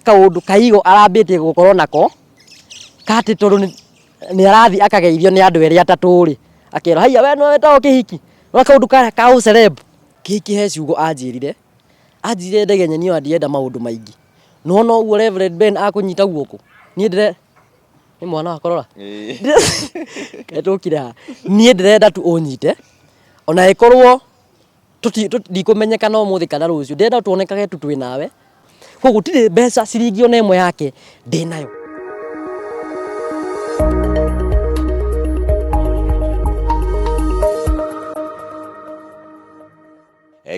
kaũndũ kaigo arambĩtie gũkorwo nako katĩ tondũ nĩ arathiĩ akageithio nĩ andũ erĩ atatũ rĩ, akerwo haiya we nĩwe wĩtagwo Kĩhiki, nĩ kaũndũ ka ũ celeb. Kĩhiki he ciugo anjĩrire, anjĩrire Ndegenye niĩ ona ndirenda maũndũ maingĩ, nĩwona ũguo Reverend Ben akũnyita guoko, niĩ ndĩre nĩ mwana wakwa rora, reke tũkire haha, niĩ ndĩrenda tu ũnyite ona ĩkorwo ndikũmenyekana ũmũthĩ kana rũciũ, ndĩrenda tuonekage tu twĩ nawe, koguo gũtirĩ mbeca ciringi ona ĩmwe yake ndĩnayo.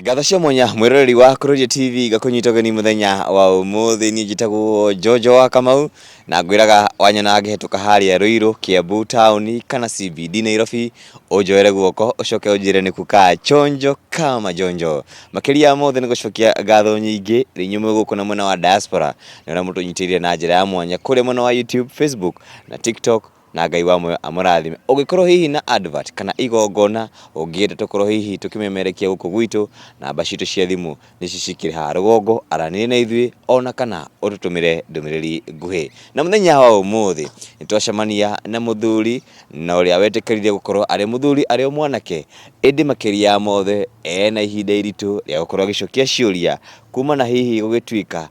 Ngatho cia mwanya mwĩroreri wa Kururia TV ngakũnyita ũgeni mũthenya wa ũmũthĩ. Niĩ njĩtagwo Jojo wa Kamau na ngwĩraga wanyona ngĩhetũka harĩa Ruiru, Kiambu taũni kana CBD Nairobi, ũnjoere guoko ũcoke ũnjĩre nĩkũ ka chonjo kama jonjo. Makĩria ya mothe nĩ gũcokia ngatho nyingĩ rĩ inyuĩ mwĩ gũkũ na mwena wa diaspora nĩ ũrĩa mũtũnyitĩrĩire na njĩra ya mwanya kũrĩa mwena wa YouTube, Facebook na TikTok na Ngai wa muoyo amũrathime. Ũngĩkorwo hihi na advert kana igongona ũngĩenda tũkorwo hihi tũkĩmemerekia gũkũ gwitũ, namba citũ cia thimũ nĩcio cikĩrĩ haha rũgongo, aranĩria na ithuĩ ona kana ũtũtũmĩre ndũmĩrĩri nguhĩ. Na mũthenya wa ũmũthĩ nĩ twacemania na mũthuri na ũrĩa wetĩkĩrire gũkorwo arĩ mũthuri arĩ o mwanake, ĩndĩ makĩria ya mothe ena ihinda iritũ rĩa gũkorwo agĩcokia ciũria kumana hihi gũgĩtuĩka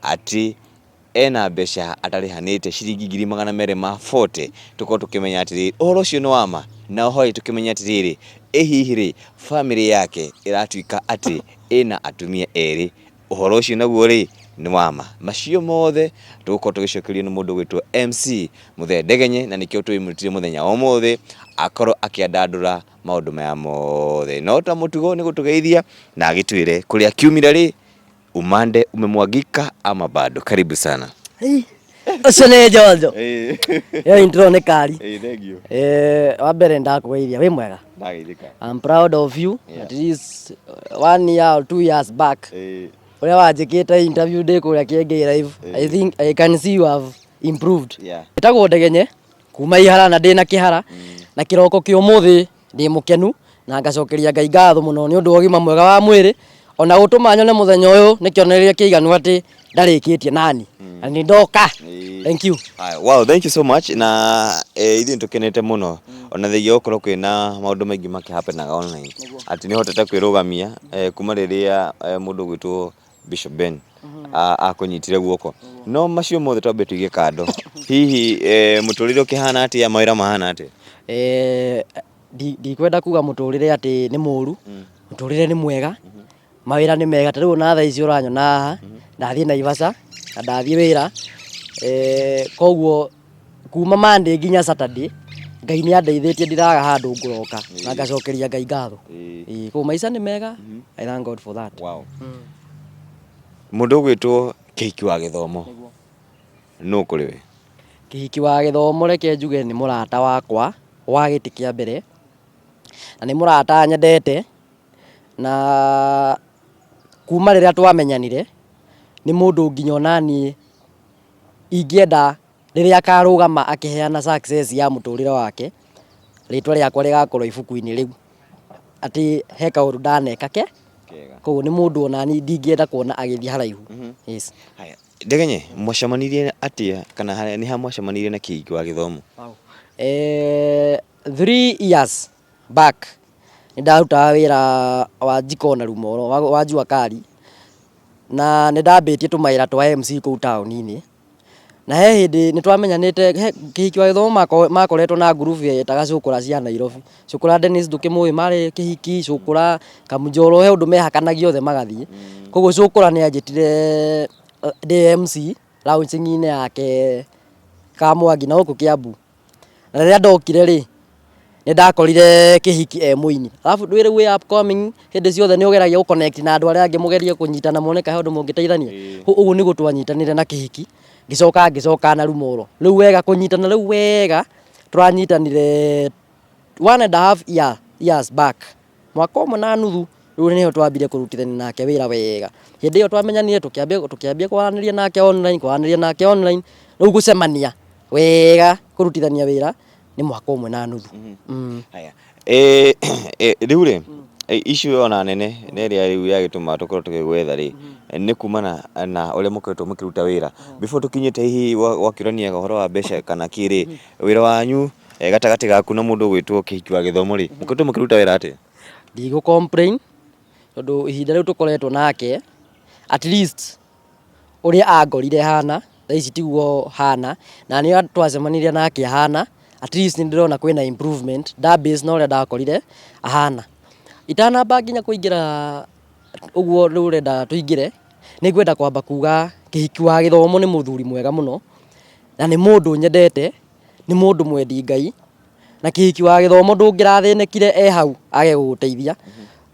atĩ ena mbeca atarĩhanĩte ciringi 240,000. Tũkorwo tũkĩmenya atĩrĩrĩ, ũhoro ũcio nĩ wa ma? Na oho ĩ tũkĩmenye atĩrĩrĩ, ĩ hihi rĩ, bamĩrĩ yake ĩratuĩka atĩ ĩna atumia erĩ, ũhoro ũcio naguo rĩ, nĩ wa ma? Macio mothe tũgũkorwo tũgĩcokerio nĩ mũndũ ũgwĩtwo MC Mũthee Ndegenye, na nĩkĩo tũmwĩtire mũthenya wa ũmũthĩ akorwo akĩandandũra maũndũ maya mothe. No ta mũtugo nĩ gũtũgeithia na agĩtwĩre kũrĩa akiumire rĩ, Umande umemwagika ama bado? Karibu sana. Ũcio nĩ Njonjo. Ĩyo intro nĩ kari. Thank you. Wa mbere ndakũgeithia wĩ mwega. Ndageithĩka. I'm proud of you. At least 1 year or 2 years back. Ũrĩa wanjĩkĩte interview ndĩ kũrĩa Kĩengei Live. I think I can see you have improved. Njĩtagwo Ndegenye kuma Ihara na ndĩna kĩhara na kĩroko kĩa ũmũthĩ ndĩ mũkenu na ngacokeria Ngai ngatho mũno nĩ ũndũ wa ũgima mwega wa mwĩrĩ ona gũtũma nyone mũthenya ũyũ nĩ kĩonereria kĩiganu atĩ ndarĩkĩtie nani na nĩ ndoka. Thank you. Haya, wow, thank you so much na ithuĩ nĩtũkenete mũno ona thengia gũkorwo kwĩna maũndũ maingĩ makĩhappenaga online atĩ nĩũhotete kwĩrũgamia kuma rĩrĩa mũndũ ũgwĩtwo Bishop Ben akũnyitire guoko. No macio mothe twambe tũige kando, hihi mũtũrĩre ũkĩhana atĩa, mawĩra mahana atĩa? Ndikwenda kuga mũtũrĩre atĩ nĩ mũru, mũtũrĩre nĩ mwega, mawĩra nĩ mega, ta rĩu ona thaa ici ũranyona haha, ndathiĩ Naivasha na ndathiĩ wĩra, koguo kuma Monday nginya Saturday, Ngai nĩ andeithĩtie ndiraga handũ ngũroka na ngacokeria Ngai ngatho. Ĩĩ, koguo maica nĩ mega, I thank God for that. Wow. Mũndũ ũgwĩtwo Kĩhiki wa Gĩthomo nũ kũrĩ we? Kĩhiki wa Gĩthomo reke njuge nĩ mũrata wakwa wa gĩtĩ kĩa mbere, na nĩ mũrata nyendete, na kuma rĩrĩa twamenyanire, nĩ mũndũ nginya onaniĩ ingĩenda rĩrĩa akarũgama akĩheana success ya mũtũrĩre wake, rĩtwa rĩakwa rĩgakorwo ibuku-inĩ rĩu, atĩ he kaũndũ ndaneka ke, koguo nĩ mũndũ onaniĩ ndingĩenda kuona agĩthiĩ haraihu. Yes. Haya, Ndegenye, mwacemanirie atĩa kana nĩ ha mwacemanirie na Kĩhiki wa Gĩthomo? 3 years back nĩ ndarutaga wĩra wa jiko na Rumoro wa jua kali, na nĩ ndambĩtie tũmawĩra twa MC kũu taũni-inĩ, na he hĩndĩ nĩ twamenyanĩte, Kĩhiki wa Gĩthomo makoretwo na ngurubu yetaga Cũkũra cia Nairobi. Cũkũra Dennis ndũkĩmũĩ marĩ Kĩhiki, Cũkũra Kamũnjoro, he ũndũ mehakanagia othe magathiĩ. Koguo Cũkũra nĩ anjĩtire ndĩ MC launching-inĩ yake Kamwangi na gũkũ Kiambu. Na rĩrĩa ndokire rĩ, nĩ ndakorire Kĩhiki e mũini. Arabu ndũĩ rĩu wĩ upcoming hĩndĩ ciothe nĩ ũgeragia gũ connect na andũ arĩa angĩ mũgerie kũnyitana muone kana he ũndũ mũngĩteithania. Ũguo nĩguo twanyitanire na Kĩhiki, ngĩcoka ngĩcoka na Rumoro. Rĩu wega kũnyitana rĩu wega tũranyitanire 1.5 years back, mwaka ũmwe na nuthu, rĩu nĩho twambire kũrutithania nake wĩra wega. Hĩndĩ ĩyo twamenyanire tũkĩambia kwaranĩria nake online, kwaranĩria nake online, rĩu gũcemania wega kũrutithania wĩra nĩ mwaka ũmwe na nuthu. Haya, rĩu rĩ, Issue ona nene na ĩrĩa rĩu yagĩtũma tũkorwo tũgĩgwetha rĩ, nĩ kumana na ũrĩa mũkoretwo mũkĩruta wĩra. Before tũkinyĩte hihi gwakĩũrania ũhoro wa mbeca kana kĩ rĩ, wĩra wanyu gatagatĩ gaku na mũndũ ũgwĩtwo Kĩhiki wa Gĩthomo rĩ, mũkoretwo mũkĩruta wĩra atĩa? Ndigũ complain tondũ ihinda rĩu tũkoretwo nake at least ũrĩa angorire hana thaa ici tiguo hana, na nĩ twacemanirie nake ahana, at least nĩ ndĩrona kwĩna improvement nda base na ũrĩa ndakorire ahana. Itanamba nginya kũingĩra ũguo rĩu ũrenda tũingĩre, nĩ ngwenda kwamba kuga Kĩhiki wa Gĩthomo nĩ mũthuri mwega mũno, na nĩ mũndũ nyendete, nĩ mũndũ mwendi Ngai, na Kĩhiki wa Gĩthomo ndũngĩrathĩnĩkire e hau age gũgũteithia,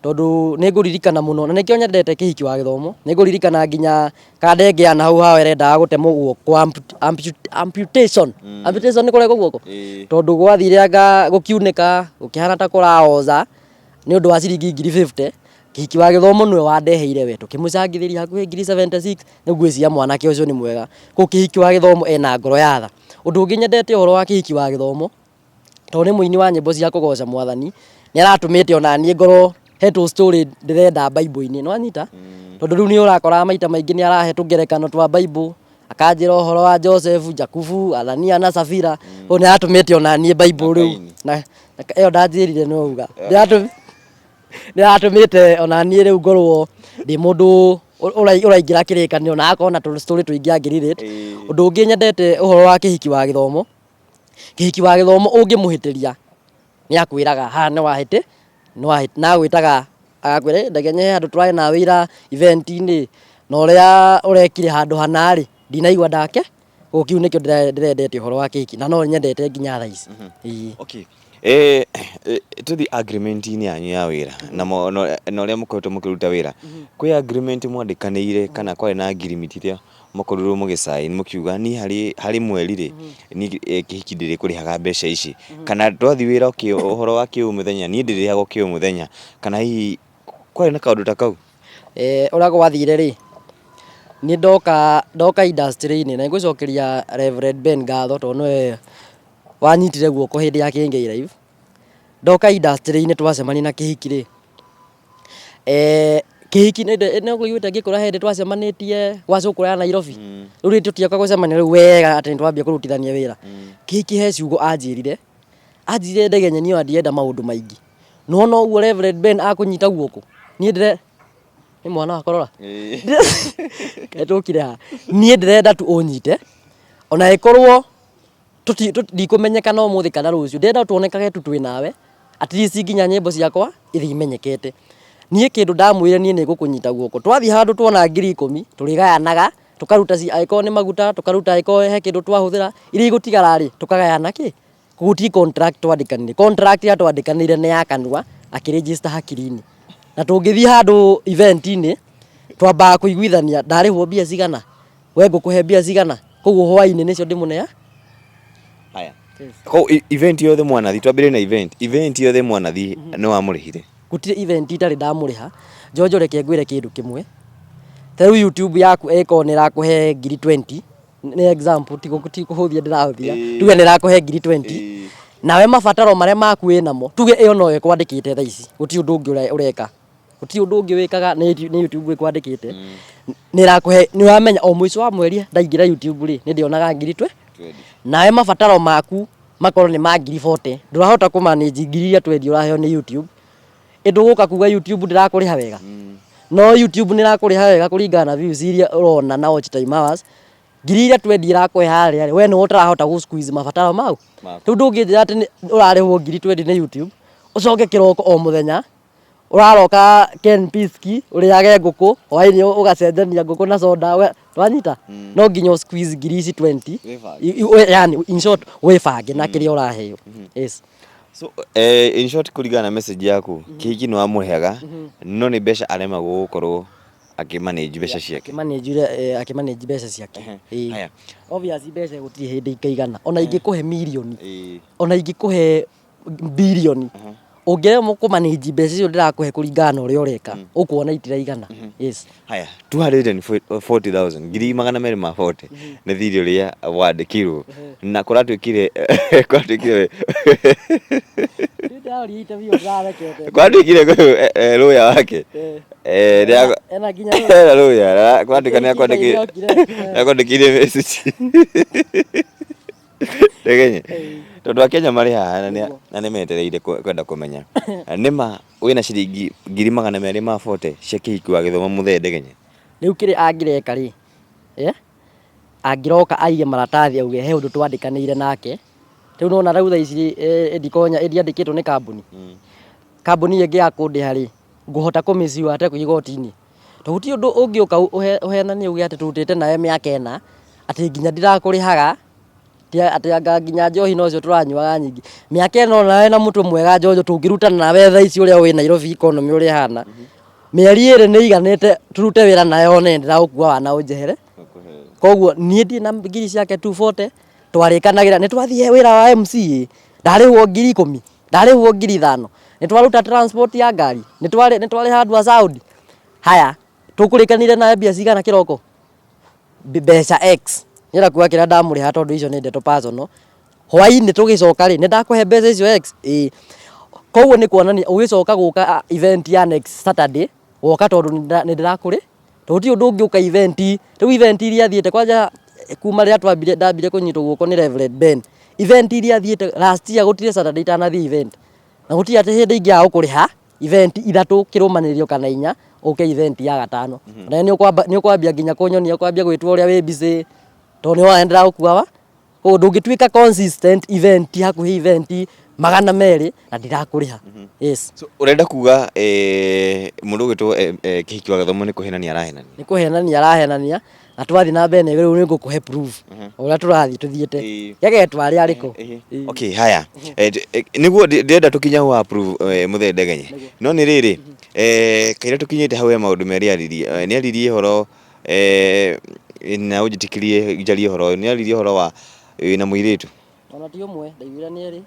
tondũ nĩ ngũririkana mũno, na nĩkĩo nyendete Kĩhiki wa Gĩthomo, nĩ ngũririkana nginya kandenge ya nahau hao ĩrendaga gũtemwo guoko, amputation, amputation nĩ kũrengwo guoko? Tondũ gwathire anga gũkiunĩka, gũkĩhana ta kũraoza, nĩ ũndũ wa ciringi ngiri 50, Kĩhiki wa Gĩthomo nĩwe wandeheire we, tũkĩmũcangithĩria hakuhĩ ngiri 76, rĩu ngwĩciria mwanake ũcio nĩ mwega. Koguo Kĩhiki wa Gĩthomo ena ngoro ya tha. Ũndũ ũngĩ nyendete ũhoro wa Kĩhiki wa Gĩthomo, tondũ nĩ mũini wa nyĩmbo cia kũgoca mwathani, nĩ aratũmĩte ona niĩ ngorwo he tũ story ndĩrenda Bible-inĩ, nĩ wanyita? Tondũ rĩu nĩ ũrakora maita maingĩ nĩ arahe tũngerekano twa Bible, akanjĩra ũhoro wa Joseph, Jakubu, Anania na Safira, koguo nĩ aratũmĩte ona niĩ Bible rĩu, na ĩyo ndanjĩrire no uga. Nĩ aratũmĩte ona niĩ rĩu ngorwo ndĩ mũndũ ũraingĩra kĩrĩkanĩro na agakorwo na tũ story tũingĩ angĩ relate. Ũndũ ũngĩ nyendete ũhoro wa Kĩhiki wa Gĩthomo, Kĩhiki wa Gĩthomo ũngĩmũhĩtĩria nĩ akwĩraga haha nĩ wahĩtĩ, na agwĩtaga agakwĩra Ndegenye he handũ tũrarĩ nawe ira event -inĩ na ũrĩa ũrekire handũ hana rĩ, ndinaigua ndake, koguo kĩu nĩkĩo ndĩrendete ũhoro wa Kĩhiki na no nyendete nginya thaa ici. Ĩĩ. Okay. Eh, eh, tũthiĩ agreement-inĩ yanyu ya wĩra na na ũrĩa mũkoretwo mũkĩruta wĩra, kwĩ agreement mwandĩkanĩire kana kwarĩ na ngirimiti iria mwakorirwo mũgĩ sign mũkiuga niĩ harĩ harĩ mweri rĩ, niĩ Kĩhiki ndĩrĩkũrĩhaga mbeca ici, kana twathiĩ wĩra ũhoro wa kĩũmũthenya niĩ ndĩrĩrĩhagwo kĩũmũthenya, kana hihi kwarĩ na kaũndũ ta kau? Ũrĩa gwathire rĩ, niĩ ndoka ndoka industry-inĩ na nĩngũcokeria Reverend Ben ngatho tondũ nĩwe wanyitire guoko hĩndĩ ya Kĩngei Live. Ndoka industry-inĩ twacemania na Kĩhiki rĩ, Kĩhiki nĩ ũkũiguĩte ngĩkwĩra he hĩndĩ twacemanĩtie gwa cũkũrũ ya Nairobi, rĩu rĩ tũtiũka gũcemania rĩu wega atĩ nĩ twambia kũrutithania wĩra. Kĩhiki he ciugo anjĩrire, anjĩrire Ndegenya niĩ ona ndirenda maũndũ maingĩ, nĩ wona ũguo Reverend Ben akũnyita guoko, niĩ ndĩre, nĩ mwana wakwa rora, kaĩ tũkire haha, niĩ ndĩrenda tu ũnyite, ona ĩkorwo ndikũmenyekana ũmũthĩ kana rũciũ, ndĩrenda tuonekage tu twĩ nawe, at least nginya nyĩmbo ciakwa ithiĩ imenyekete. Niĩ kĩndũ ndamwĩrire niĩ nĩ ngũkũnyita guoko, twathiĩ handũ tuona 10,000 tũrĩgayanaga, tũkaruta angĩkorwo nĩ maguta tũkaruta, angĩkorwo he kĩndũ twahũthĩra, iria igũtigara rĩ, tũkagayana kĩ, gũtirĩ contract twandĩkanĩire, contract ĩrĩa twandĩkanĩire nĩ ya kanua akĩ register hakiri-inĩ. Na tũngĩthiĩ handũ event -inĩ, twambaga kũiguithania ndarĩhwo mbia cigana, we ngũkũhe mbia cigana, koguo hwainĩ nĩcio ndĩmũnea. Haya. Koguo event yothe mwanathi, twambĩrĩrie na event, event yothe mwanathi nĩ wamũrĩhire? Gũtirĩ event itarĩ ndamũrĩha, Njonjo reke ngwĩre kĩndũ kĩmwe, ta rĩu YouTube yaku ĩkorwo nĩ ĩrakũhe ngiri 20, nĩ example ti kũhũthia ndĩrahũthia, tuge nĩ ĩrakũhe ngiri 20, nawe mabataro marĩa maku wĩnamo, tuge ĩyo noyo ĩkwandĩkĩte thaa ici, gũtirĩ ũndũ ũngĩ ũreka. Gũtirĩ ũndũ ũngĩ wĩkaga nĩ YouTube ĩkwandĩkĩte, nĩ ĩrakũhe, nĩ ũramenya o mũico wa mweri ndaingĩra YouTube rĩ, nĩ ndĩonaga ngiri twe, nawe mabataro maku makorwo nĩ ma ngiri 40, ndũrahota kũ manage ngiri iria 20 ũraheo nĩ YouTube, ĩ ndũgũka kuga YouTube ndĩrakũrĩha wega? No YouTube nĩ ĩrakũrĩha wega kũringana na views iria ũrona na watch time hours, ngiri iria 20 ĩrakũhe harĩa rĩ, we nĩwe ũtarahota gũ squeeze mabataro mau. Rĩu ndũngĩnjĩra atĩ ũrarĩhwo ngiri 20 nĩ YouTube, ũcoke kĩroko o mũthenya Ũraroka Kempinski ũrĩage ngũkũ, hwainĩ ũgacenjania ngũkũ na soda, wanyita? No nginya ũ squeeze ngiri ici 20, yani in short wĩbange na kĩrĩa ũraheo. Yes. So, in short kũringana na message yaku, kĩhiki nĩ wamũheaga, no nĩ mbeca aremagwo gũkorwo akĩ manage mbeca ciake. Akĩ manage mbeca ciake. Ĩĩ. Haya. Obvious mbeca gũtirĩ hĩndĩ ikaigana. Ona ingĩkũhe mirioni, ona ingĩkũhe birioni ũngĩremwo kũ manage mbeca icio ndĩrakũhe kũringana na ũrĩa ũreka ũkuona itiraigana. Yes. Haya, 240,000, ngiri magana merĩ ma 40 nĩ thirĩ ũrĩa wandĩkirwo na kũratuĩkire kũratuĩkire. Ndĩraria interview ndĩrarekete. Kwandĩkire kwĩ lawyer wake. Eh. Eh, nĩ Ena nginya ena lawyer, kwandĩka nĩ akwandĩkire. Nĩokire. Nĩ akwandĩkire message. Ndegenye. Tondũ akenya marĩ haha na na nĩ metereire kwenda kũmenya. Nĩ ma wĩna ciringi 240,000 cia kĩhiki wa gĩthomo mũthee Ndegenye? Rĩu kĩrĩa angĩreka rĩ, eh, angĩroka aige maratathi auge he ũndũ twandĩkanĩire nake. Rĩu nĩwona rĩu thaa ici ndikonya ndiandĩkĩtwo nĩ kambuni. Kambuni ĩngĩ ya kũndĩha rĩ, ngũhota kũmĩciwa atĩa kũu igoti-inĩ? Tondũ gũtirĩ ũndũ ũngĩũka ũhenanie uge atĩ tũrutĩte nawe mĩaka ĩna, atĩ nginya ndirakũrĩhaga, atĩ anga nginya njohi nocio tũranyuaga nyingĩ. Mĩaka ĩno nawe na mũtwe mwega Njonjo tũngĩrutana nawe thaa ici ũrĩa wĩ Nairobi economy ũrĩa ĩhana, mĩeri ĩrĩ nĩ ĩiganĩte tũrute wĩra nawe one nĩndĩragũkua wana ũnjehere. Koguo niĩ ndirĩ na ngiri ciake 240, twarĩkanagĩra nĩ twathiĩ wĩra wa MCA, ndarĩhwo 10,000, ndarĩhwo 5,000, nĩ twaruta transport ya ngari, nĩ twarĩha andũ a sound. Haya, tũkũrĩkanĩire nawe mbia cigana kĩroko? Mbeca X. Nĩenda kuga kĩrĩa ndamũrĩha tondũ icio nĩ ndeto personal. Hwainĩ tũgĩcoka rĩ, nĩ ndakũhe mbeca icio X? Ĩĩ. Koguo nĩ kuonania ũgĩcoka gũka event ya next Saturday, woka tondũ nĩ ndĩrakũrĩ, tondũ gũtirĩ ũndũ ũngĩũka event, rĩu event iria thiĩte kwanja kuma rĩrĩa twambire ndambire kũnyitwo guoko nĩ Reverend Ben, event iria thiĩte last year gũtirĩ Saturday itanathiĩ event. Na gũtirĩ atĩ hĩndĩ ingĩaga gũkũrĩha event ithatũ kĩrũmanĩrĩrio kana inya, ũke event ya gatano. Nawe nĩ ũkwambia nginya kũnyonia ũkwambia gwĩtua ũrĩa wĩ busy, tondũ nĩ wona nĩ ndĩragũkua wa. Koguo ndũngĩtuĩka consistent event hakuhĩ event 200 na ndirakũrĩha. Yes. So ũrenda kuga mũndũ ũgwĩtwo Kĩhiki wa Gĩthomo nĩ kũhenania arahenania? Nĩ kũhenania arahenania na twathiĩ na mbere rĩu nĩ ngũkũhe proof ũrĩa tũrathiĩ tũthiĩte. Gegetwo arĩa arĩkũ. Okay, haya. Nĩguo ndĩrenda tũkinye hau ha proof mũthee Ndegenye. No nĩ rĩrĩ, kaira tũkinyĩte hau he maũndũ merĩ aririe. Nĩ aririe ũhoro na ũnjĩtĩkĩrie njarie ũhoro ũyũ, nĩ aririe ũhoro wa wĩna mũirĩtu. Ona ti ũmwe, ndaiguire nĩ erĩ.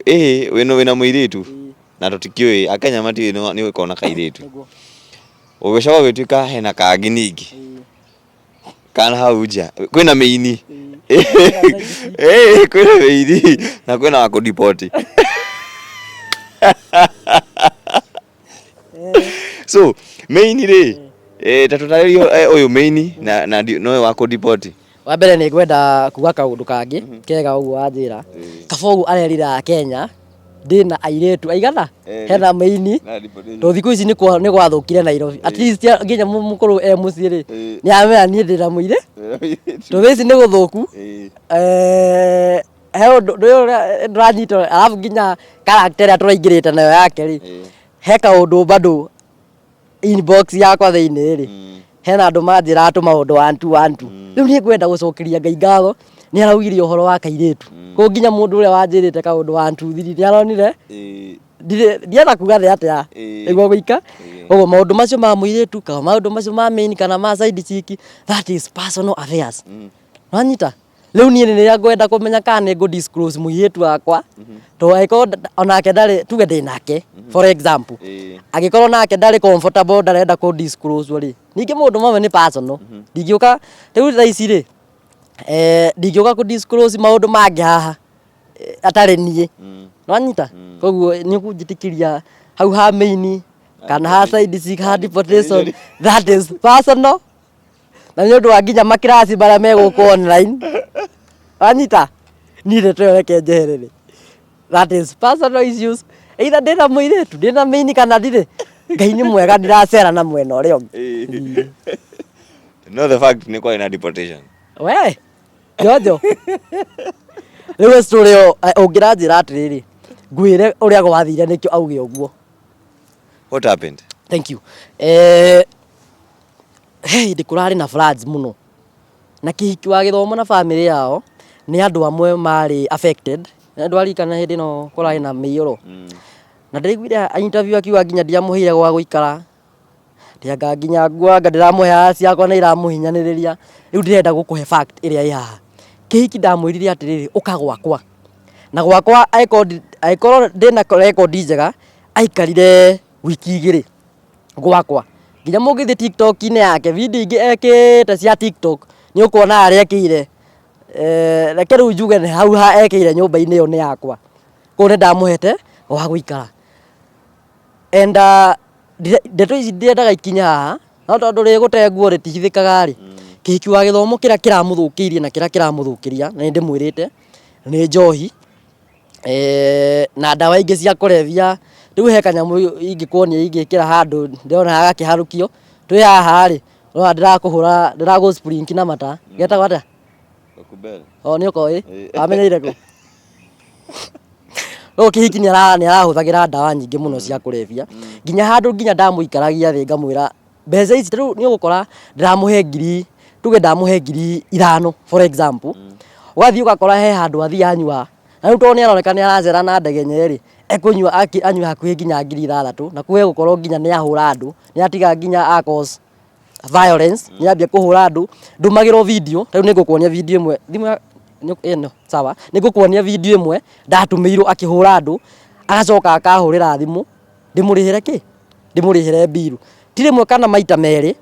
Ĩĩ wĩna mũirĩtu na tũtikĩũĩ, akenya matiũĩ nĩ ũkoragwo na kairĩtu. Ũgĩcoka ũgĩtuĩka hena kangĩ ningĩ kana hau nja, kwĩna mĩini. Ĩĩ kwĩna mĩini na kwĩna wa kũdipoti. So mĩini rĩ, ta tũtarĩrie ũyũ mĩini na na ũyũ wa kũdipoti. Wa mbere nĩ ngwenda kuga kaũndũ kangĩ kega ũguo wanjĩra. Kaba ũguo arerira Kenya ndĩna airĩtu aigana? Hena mĩini tondũ thikũ ici nĩ gwathũkire Nairobi. At least nginya mũkũrũ e mũciĩ rĩ, nĩ aramenya niĩ ndĩna mũirĩ tondũ thaa ici nĩ gũthũku. He ũndũ ndũranyita arabu nginya character ĩrĩa tũraingĩrĩte nayo yake rĩ, he kaũndũ bado inbox yakwa thĩinĩ rĩ, hena andũ manjĩraga tũmaũndũ one two one two. Rĩu niĩ ngwenda gũcokeria Ngai ngatho nĩ araugire ũhoro wa kairĩtu. Koguo nginya mũndũ ũrĩa wanjĩrĩte kaũndũ one two three nĩ aronire ndirĩ ndienda kuga nĩ atĩa nĩguo gũika. Koguo maũndũ macio ma mũirĩtu kana maũndũ macio ma main kana ma side chick, that is personal affairs. Nĩwanyita? Rĩu niĩ rĩrĩa ngwenda kũmenya kana nĩ ngũ disclose mũirĩtu wakwa, tondũ angĩkorwo onake ndarĩ, tuge ndĩ nake for example, angĩkorwo nake ndarĩ comfortable ndarenda kũ disclose rĩ, ningĩ maũndũ mamwe nĩ personal, ndingĩũka, rĩu thaa ici rĩ, ndingĩũka kũ disclose maũndũ mangĩ haha atarĩ niĩ, nĩwanyita? Koguo nĩ ũkũnjĩtĩkĩria hau ha main kana ha side chick ha deportation, that is personal. Na nĩ ũndũ wa nginya makiraci marĩa me gũkũ online, wanyita? Niĩ ndeto ĩyo reke njeherere. That is personal issues. Either ndĩna mũirĩtu, ndĩna mĩini kana ndirĩ. Ngai nĩ mwega ndiracera na mwena ũrĩa ũngĩ. No the fact nĩ kwarĩ na deportation. We, Jojo. Rĩu story ĩyo ũngĩranjĩra atĩrĩrĩ, ngwĩre ũrĩa gwathire nĩkĩo auge ũguo. What happened? Thank you. He hĩndĩ kũrarĩ na floods mũno, na kĩhiki wa gĩthomo na bamĩrĩ yao nĩ andũ amwe marĩ affected. Na ndwaririkana hĩndĩ ĩno kũrarĩ na mĩiyũro, na ndĩraiguire interview akiuga nginya ndiamũheire gwa gũikara, atĩ anga nginya nguo anga ndĩramũheaga ciakwa nĩ iramũhinyanĩrĩria. Rĩu ndĩrenda gũkũhe fact ĩrĩa ĩ haha. Kĩhiki ndamwĩrire atĩrĩrĩ, ũka gwakwa, na gwakwa angĩkorwo ndĩna record njega, aikarire wiki igĩrĩ gwakwa. Nginya mũngĩthiĩ TikTok-inĩ yake, video ingĩ ekĩte cia TikTok, nĩ ũkuona harĩa ekĩire, reke rĩu njuge nĩ hau ekĩire nyũmba-inĩ ĩyo nĩ yakwa. Koguo nĩ ndamũhete Gwa gũikara. And ndeto ici ndirendaga ikinye haha, no tondũ rĩgũte nguo rĩtihithĩkaga rĩ, kĩhiki wa gĩthomo kĩrĩa kĩramũthũkĩirie na kĩrĩa kĩramũthũkĩria, na nĩ ndĩmwĩrĩte, nĩ njohi na ndawa ingĩ cia kũrebia. Rĩu he kanyamũ ingĩkuonia ingĩkĩra handũ ndĩrona gakĩharũkio, twĩ haha rĩ, ũrona ndĩrakũhũra ndĩragũ sprinkle na mata, getagwo atĩa? O nĩ ũkoĩ? Wamenyeire kũ? Rĩu kĩhiki nĩ arahũthagĩra ndawa nyingĩ mũno cia kũrebia, nginya handũ nginya ndamũikaragia thĩ ngamwĩra mbeca ici, ta rĩu nĩ ũgũkora ndĩramũhe ngiri, tuge ndamũhe 5000 for example, ũgathiĩ ũgakora he handũ athiĩ anyua, na rĩu tondũ nĩ aroneka nĩ aracera na ndegenye rĩ, ekũnyua anyue hakuhĩ nginya 6000, na kuo egũkorwo nginya nĩ ahũra andũ, nĩ atiga nginya a cause violence, nĩ ambia kũhũra andũ, ndũmagĩrwo video, ta rĩu nĩ ngũkuonia video ĩmwe, thimũ ya ĩno sawa, nĩ ngũkuonia video ĩmwe ndatũmĩirwo akĩhũra andũ, agacoka akahũrĩra thimũ ndĩmũrĩhĩre kĩ? Ndĩmũrĩhĩre bill. Ti rĩmwe kana maita merĩ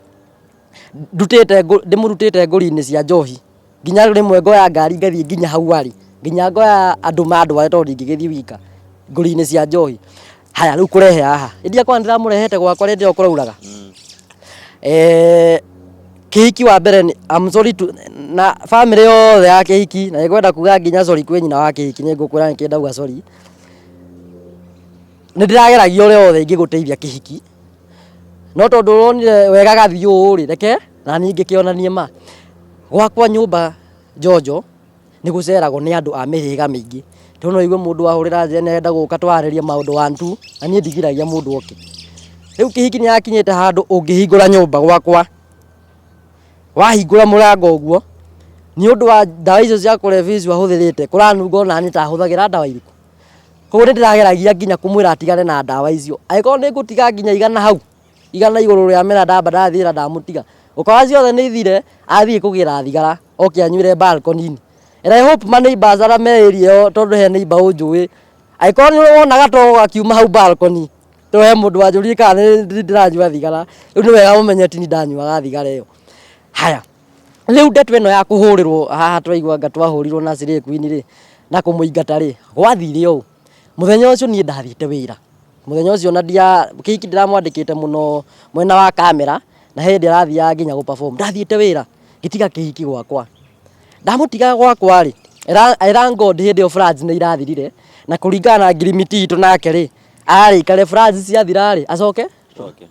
ndutĩte ndĩmũrutĩte ngũri-inĩ cia njohi, nginya rĩmwe ngoya ngari ngathiĩ nginya hau arĩ, nginya ngoya andũ mandware tondũ ndingĩgĩthiĩ wika, ngũri-inĩ cia njohi. Haya rĩu kũrehe haha, ĩ ndiakorwo nĩndĩramũrehete gwakwa rĩndĩ ĩyo kũrauraga? Kĩhiki wa mbere I'm sorry to na bamĩrĩ yothe ya kĩhiki, na nĩngwenda kuga nginya sorry kwĩ nyina wa kĩhiki nĩngũkwĩra nĩkĩ ndauga sorry. Nĩ ndĩrageragia ũrĩa wothe ingĩgũteithia kĩhiki, no tondũ ũronire wega gathiĩ ũũ rĩ, reke naniĩ ngĩkĩonanie ma. Gwakwa nyũmba Njonjo nĩ gũceragwo nĩ andũ a mĩhĩrĩga mĩingĩ. Tondũ no ũigue mũndũ ahũrĩra njĩra nĩ arenda gũka twarĩrĩrie maũndũ one two, na niĩ ndigiragia mũndũ oke. Rĩu kĩhiki nĩ gĩakinyĩte handũ ũngĩhingũra nyũmba gwakwa, wahingũra mũrango ũguo, nĩ ũndũ wa ndawa icio cia kũrebia icio ahũthĩrĩte, kũranunga ona niĩ ta hũthagĩra ndawa irĩkũ. Koguo nĩ ndĩrageragia nginya kũmwĩra atigane na ndawa icio. Angĩkorwo nĩ ngũtiga nginya igana hau, igana igũrũ rĩa metha ndamba ndathiĩ ndamũtiga, ũkora ciothe nĩ ithire, athiĩ kũgĩra thigara oke anyuĩre balcony-inĩ. And I hope ma neighbours arĩa me area ĩyo tondũ he neighbour ũnjũĩ, angĩkorwo nĩ wona gatogo gakiuma hau balcony, tondũ he mũndũ wanjũririe kana nĩ ndĩranyua thigara, rĩu nĩ wega ũmenye ti niĩ ndanyuaga thigara ĩyo. Haya, rĩu ndeto ĩno ya kũhũrĩrwo haha twaigua anga twahũrirwo na Slay Queen rĩ, na kũmũingata rĩ, gwathire ũũ, mũthenya ũcio niĩ ndathiĩte wĩra, mũthenya ũcio ona ndia, kĩhiki ndĩramwandĩkĩte mũno mwena wa camera, na he hĩndĩ arathiaga nginya gũ perform, ndathiĩte wĩra, ngĩtiga kĩhiki gwakwa, ndamũtiga gwakwa rĩ, I thank God hĩndĩ ĩyo floods nĩ irathirire, na kũringana na ngirimiti itũ nake rĩ, arĩ aikare floods ciathira rĩ, acoke,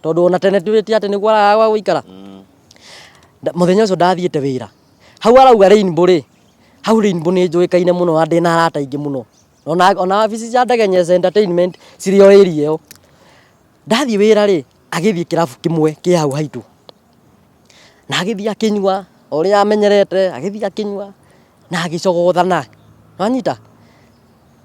tondũ ona tene ti atĩ nĩguo aragaga gwa gũikara. Mũthenya ũcio ndathiĩte wĩra, hau arauga Rainbow rĩ, hau Rainbow nĩ njũĩkaine mũno na ndĩna arata aingĩ mũno. Ona wabici cia Ndegenyes Entertainment cirĩ o area ĩyo. Ndathiĩ wĩra rĩ, agĩthiĩ kĩrabu kĩmwe kĩ hau haitũ, na agĩthiĩ akĩnyua o ũrĩa amenyerete, agĩthiĩ akĩnyua na agĩcogothana, nĩwanyita?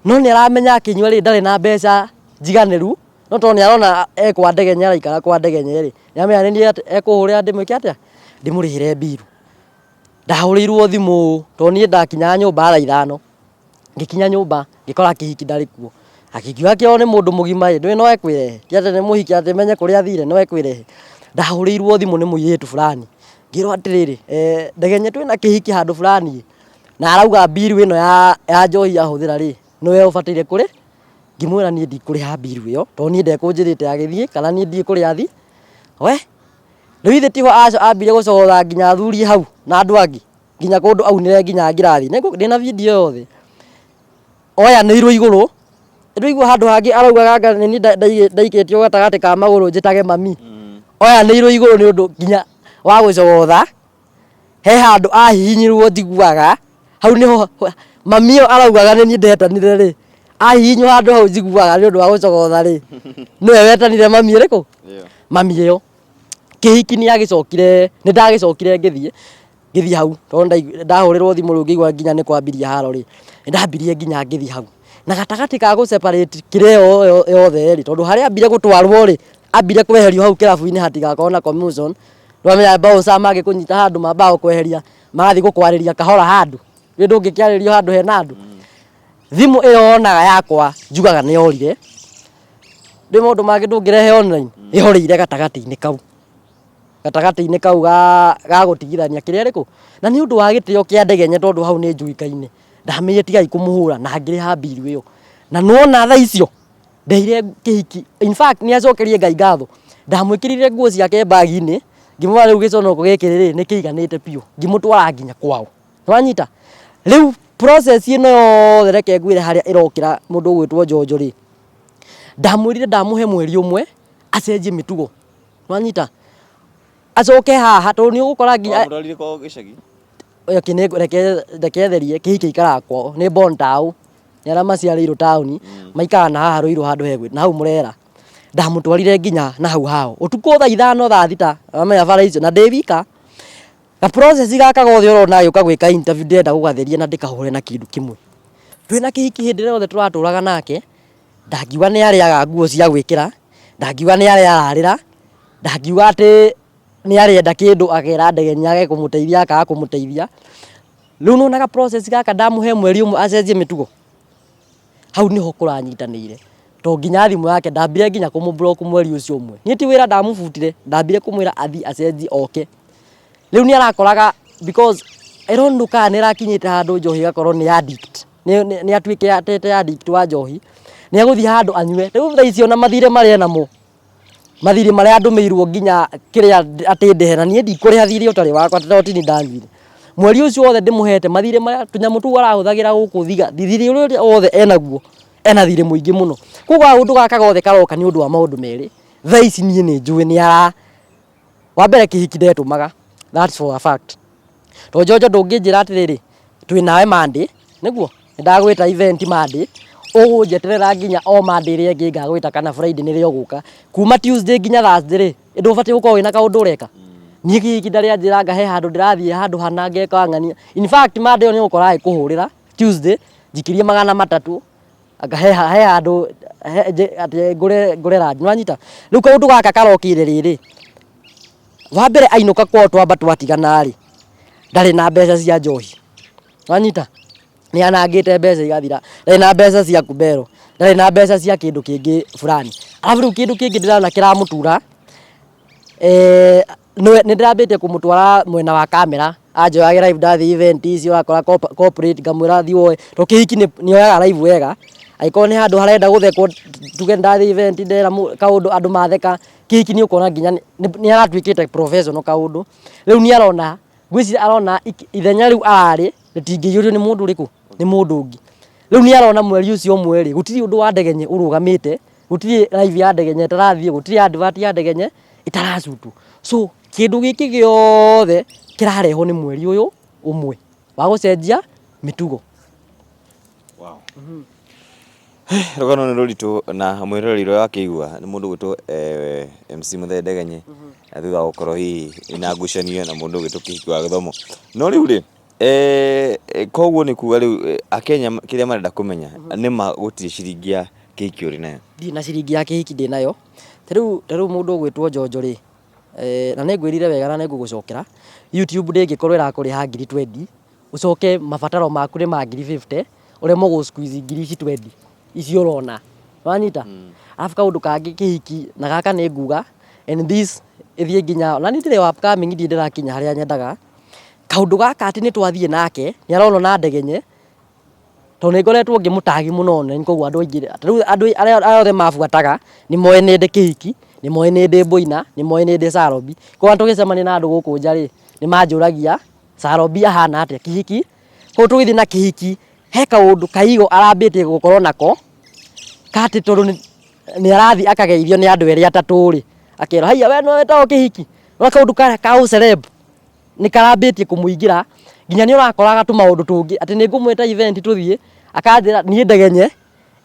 No nĩ aramenya akĩnyua rĩ, ndarĩ na mbeca njiganĩru, no tondũ nĩ arona e kwa Ndegenye araikara kwa Ndegenye rĩ, nĩ aramenya nĩ niĩ ekũhũrĩra ndĩmwĩke atĩa? Ndĩmũrĩhĩre mbiru. Ndahũrĩirwo thimũ tondũ niĩ ndakinyaga nyũmba thaa ithano, ngĩkinya nyũmba ngĩkora kĩhiki ndarĩ kuo. Akĩngiuga kĩo nĩ mũndũ mũgima ĩ, ndũĩ no ekwĩrehe? Ti atĩ nĩ mũhiki atĩ menye kũrĩa athire no ekwĩrehe. Ndahũrĩirwo thimũ nĩ mũirĩtu fulani, ngĩrwo atĩrĩrĩ, Ndegenye twĩna kĩhiki handũ fulani ĩ, na arauga mbiru ĩno ya njohi ahũthĩra rĩ, nĩwe ũbataire kũrĩ. Ngĩmwĩra niĩ ndikũrĩha mbiru ĩyo, tondũ niĩ ndekũnjĩrĩte agĩthiĩ kana niĩ ndiũĩ kũrĩa athiĩ. We, rĩu githĩ tiho ambire gũcogotha nginya athuri hau na andũ angĩ, nginya kũndũ aunire nginya ngirathi. Ndĩna video yothe. Oyanĩirwo igũrũ, ndũigua handũ hangĩ araugaga anga nĩ niĩ ndaikĩtio gatagatĩ ka magũrũ njĩtage mami. Oyanĩirwo igũrũ nĩ ũndũ nginya wa gũcogotha. He handũ ahihinyirwo njiguaga, hau nĩho mami ũyũ araugaga nĩ niĩ ndetanire rĩ, ahihinywo handũ hau njiguaga nĩ ũndũ wa gũcogotha rĩ, nĩwe wetanire mami ĩrĩkũ? Mami ĩyo. Kĩhiki nĩ agĩcokire, nĩ ndagĩcokire ngĩthiĩ, ngĩthiĩ hau tondũ ndahũrĩrwo thimũ rĩu ngĩigua nginya nĩ kwambirie haro rĩ, nĩ ndambirie nginya ngĩthiĩ hau. Na gatagatĩ ka gũ separate kĩrĩa ĩyo yothe rĩ, tondũ harĩa ambire gũtwarwo rĩ, ambire kweherio hau kĩrabu-inĩ hatigakorwo na commotion, Nĩwamenya bouncer mangĩkũnyita handũ mambaga gũkweheria magathiĩ gũkwarĩria kahora handũ. Rĩu ndũngĩkĩarĩrio handũ hena andũ. Thimũ ĩyo wonaga yakwa njugaga nĩ yorire. Rĩu maũndũ mangĩ ndũngĩrehe online, yorĩire gatagatĩ-inĩ kau. Gatagatĩ-inĩ kau ga gũtigithania kĩrĩa ĩrĩkũ. Na nĩ ũndũ wa gĩtĩo kĩa Ndegenye tondũ hau nĩ njũĩkaine, ndamĩrire tigai kũmũhũra na ngĩrĩha bill ĩyo. Na nĩwona thaa icio. Ndeire kĩhiki, in fact nĩ acokerie Ngai ngatho, ndamwĩkĩrire nguo ciake bag-inĩ, ngĩmwĩra rĩu gĩconoko gĩkĩ rĩ, nĩ kĩiganĩte biũ, ngĩmũtwara nginya kwao. Nĩ wanyita? Rĩu process ĩno yothe reke ngwĩre harĩa ĩrokĩra mũndũ ũgwĩtwo Njonjo rĩ, ndamwĩrire ndamũhe mweri ũmwe acenjie mĩtugo. Nĩ wanyita? Acoke haha tondũ nĩ ũgũkora nginya Wamũtwarire kwao gĩcagi? Okay, nĩ reke reke therie kĩhiki gĩikaraga kwao nĩ born tao nĩ arĩa maciarĩirwo taũni maikaraga na haha Ruiru handũ hegwĩ na hau Murera ndamũtwarire nginya na hau hao ũtukũ thaa ithano thaa thita wamenya bara icio na ndĩ wika ga process gaka gothe ũrona agĩũka gwĩka interview ndĩrenda gũgatheria na ndĩkahũre na kĩndũ kĩmwe twĩna kĩhiki hĩndĩ ĩrĩa yothe tũratũraga nake ndangiuga nĩ arĩaga nguo cia gwĩkĩra ndangiuga nĩ arĩa ararĩra ndangiuga atĩ nĩ arenda kĩndũ akera Ndegenya age kũmũteithia akaga kũmũteithia. Rĩu nĩ wonaga process gaka ndamũhe mweri ũmwe acenjie mĩtugo, hau nĩho kũranyitanĩire. To nginya thimũ yake ndambire nginya kũmũ block mweri ũcio ũmwe. Niĩ ti wĩra ndamũbutire, ndambire kũmwĩra athiĩ acenjie oke. Rĩu nĩ arakoraga because I don't know kana nĩ ĩrakinyĩte handũ njohi ĩgakorwo nĩ addict, nĩ atuĩkĩte addict wa njohi, nĩ egũthiĩ handũ anyue. Rĩu thaa ici ona mathirĩ marĩa enamo mathirĩ marĩa ndũmĩirwo nginya kĩrĩa atĩ ndĩhe na niĩ ndikũrĩha thirĩ ũtarĩ wakwa tondũ ti niĩ ndanyuire. Mweri ũcio wothe ndĩmũhete mathirĩ marĩa tũnyamũ tũu arahũthagĩra gũkũ thiga thirĩ ũrĩa wothe enaguo ena thirĩ mũingĩ mũno. Koguo kaũndũ gaka gothe karoka nĩ ũndũ wa maũndũ merĩ, thaa ici niĩ nĩ njũĩ nĩ ara, wa mbere kĩhiki ndetũmaga that's for a fact. Tondũ Njonjo ndũngĩnjĩra atĩrĩrĩ, twĩ nawe Monday, nĩguo? Nĩndagwĩta event Monday, ũgũnjeterera nginya o Monday ĩrĩa ĩngĩ ngagwĩta kana Friday nĩrĩo ũgũka. Kuma Tuesday nginya Thursday rĩ, ndũbatiĩ gũkorwo wĩna kaũndũ ũreka? Niĩ kĩhiki ndarĩ anjĩra anga he handũ ndĩrathiĩ handũ hana ngeka ng'ania. In fact Monday ĩyo nĩ ũgũkora agĩkũhũrĩra Tuesday, njikĩrie 300, anga he handũ atĩ ngũre ranji, nĩwanyita? Rĩu kaũndũ gaka karokire rĩrĩ, wa mbere ainũka kwao twamba twatigana rĩ, ndarĩ na mbeca cia njohi, wanyita? Nĩ anangĩte mbeca igathira, ndarĩ na mbeca cia kumbero, ndarĩ na mbeca cia kĩndũ kĩngĩ fulani. Arabu rĩu kĩndũ kĩngĩ ndĩrona kĩramũtura, nĩ ndĩrambĩtie kũmũtwara mwena wa kamera, anjoyage live ndathiĩ event ici ũrakora corporate ngamwĩra thiĩ woe, tondũ kĩhiki nĩ oyaga live wega, angĩkorwo nĩ handũ harenda gũthekwo tuge nĩ ndathiĩ event ndera kaũndũ andũ matheka, kĩhiki nĩ ũkuona nginya nĩ aratuĩkĩte professional kaũndũ, rĩu nĩ arona, ngwĩciria arona ithenya rĩu ararĩ rĩtingĩiyũrio nĩ mũndũ ũrĩkũ, nĩ mũndũ ũngĩ. Rĩu nĩ arona mweri ũcio ũmwe rĩ, gũtirĩ ũndũ wa Ndegenye ũrũgamĩte, gũtirĩ live ya Ndegenye ĩtarathiĩ, gũtirĩ advert ya Ndegenye ĩtaracutwo. So kĩndũ gĩkĩ gĩothe kĩrarehwo nĩ mweri ũyũ ũmwe wa gũcenjia mĩtugo. Wow. Rũgano nĩ rũritũ na mwĩroreri ũrĩa wakĩigua nĩ mũndũ ũgwĩtwo eh, MC Mũthee Ndegenye na thutha wa gũkorwo hihi ina ngucanio na mũndũ ũgwĩtwo Kĩhiki wa Gĩthomo. No rĩu rĩ eh, eh, koguo nĩ kuga rĩu eh, Akenya kĩrĩa marenda kũmenya nĩ ma gũtirĩ ciringi ya kĩhiki ũrĩ nayo. Ndirĩ na ciringi ya kĩhiki ndĩ nayo, ta rĩu mũndũ ũgwĩtwo Njonjo rĩ, eh, na nĩ ngwĩrire wega na nĩ ngũgũcokera, YouTube ndĩngĩkorwo ĩrakũrĩha ngiri twendi, ũcoke mabataro maku nĩ ma ngiri 50, ũremwo gũ squeeze ngiri ici twendi icio ũrona, nĩwanyita? Arabu kaũndũ kangĩ kĩhiki na gaka nĩ nguga and this ĩthiĩ nginya, ona niĩ ndirĩ wa upcoming ndirĩ ndĩrakinya harĩa nyendaga, kaũndũ gaka atĩ nĩ twathiĩ nake, nĩ arona ona ndegenye, tondũ nĩ ngoretwo ngĩmũtagi mũno na koguo andũ aingĩ, ta rĩu andũ arĩa othe mabuataga nĩ moĩ nĩ ndĩ kĩhiki, nĩ moĩ nĩ ndĩ mbũina, nĩ moĩ nĩ ndĩ Sarobi, koguo tũgĩcemania na andũ gũkũ nja rĩ, nĩ manjũragia Sarobi ahana atĩa, kĩhiki, koguo tũgĩthiĩ na kĩhiki, he kaũndũ kaigo arambĩtie gũkorwo nako, ka atĩ tondũ nĩ arathiĩ akageithio nĩ andũ erĩ atatũ rĩ, akerwo haiya we nĩwe wĩtagwo kĩhiki, nĩ wona kaũndũ karĩa ka ũ celeb nĩ karambĩtie kũmũingĩra, nginya nĩ ũrakoraga tũmaũndũ tũngĩ, atĩ nĩ ngũmwĩta event tũthiĩ, akanjĩra niĩ ndegenye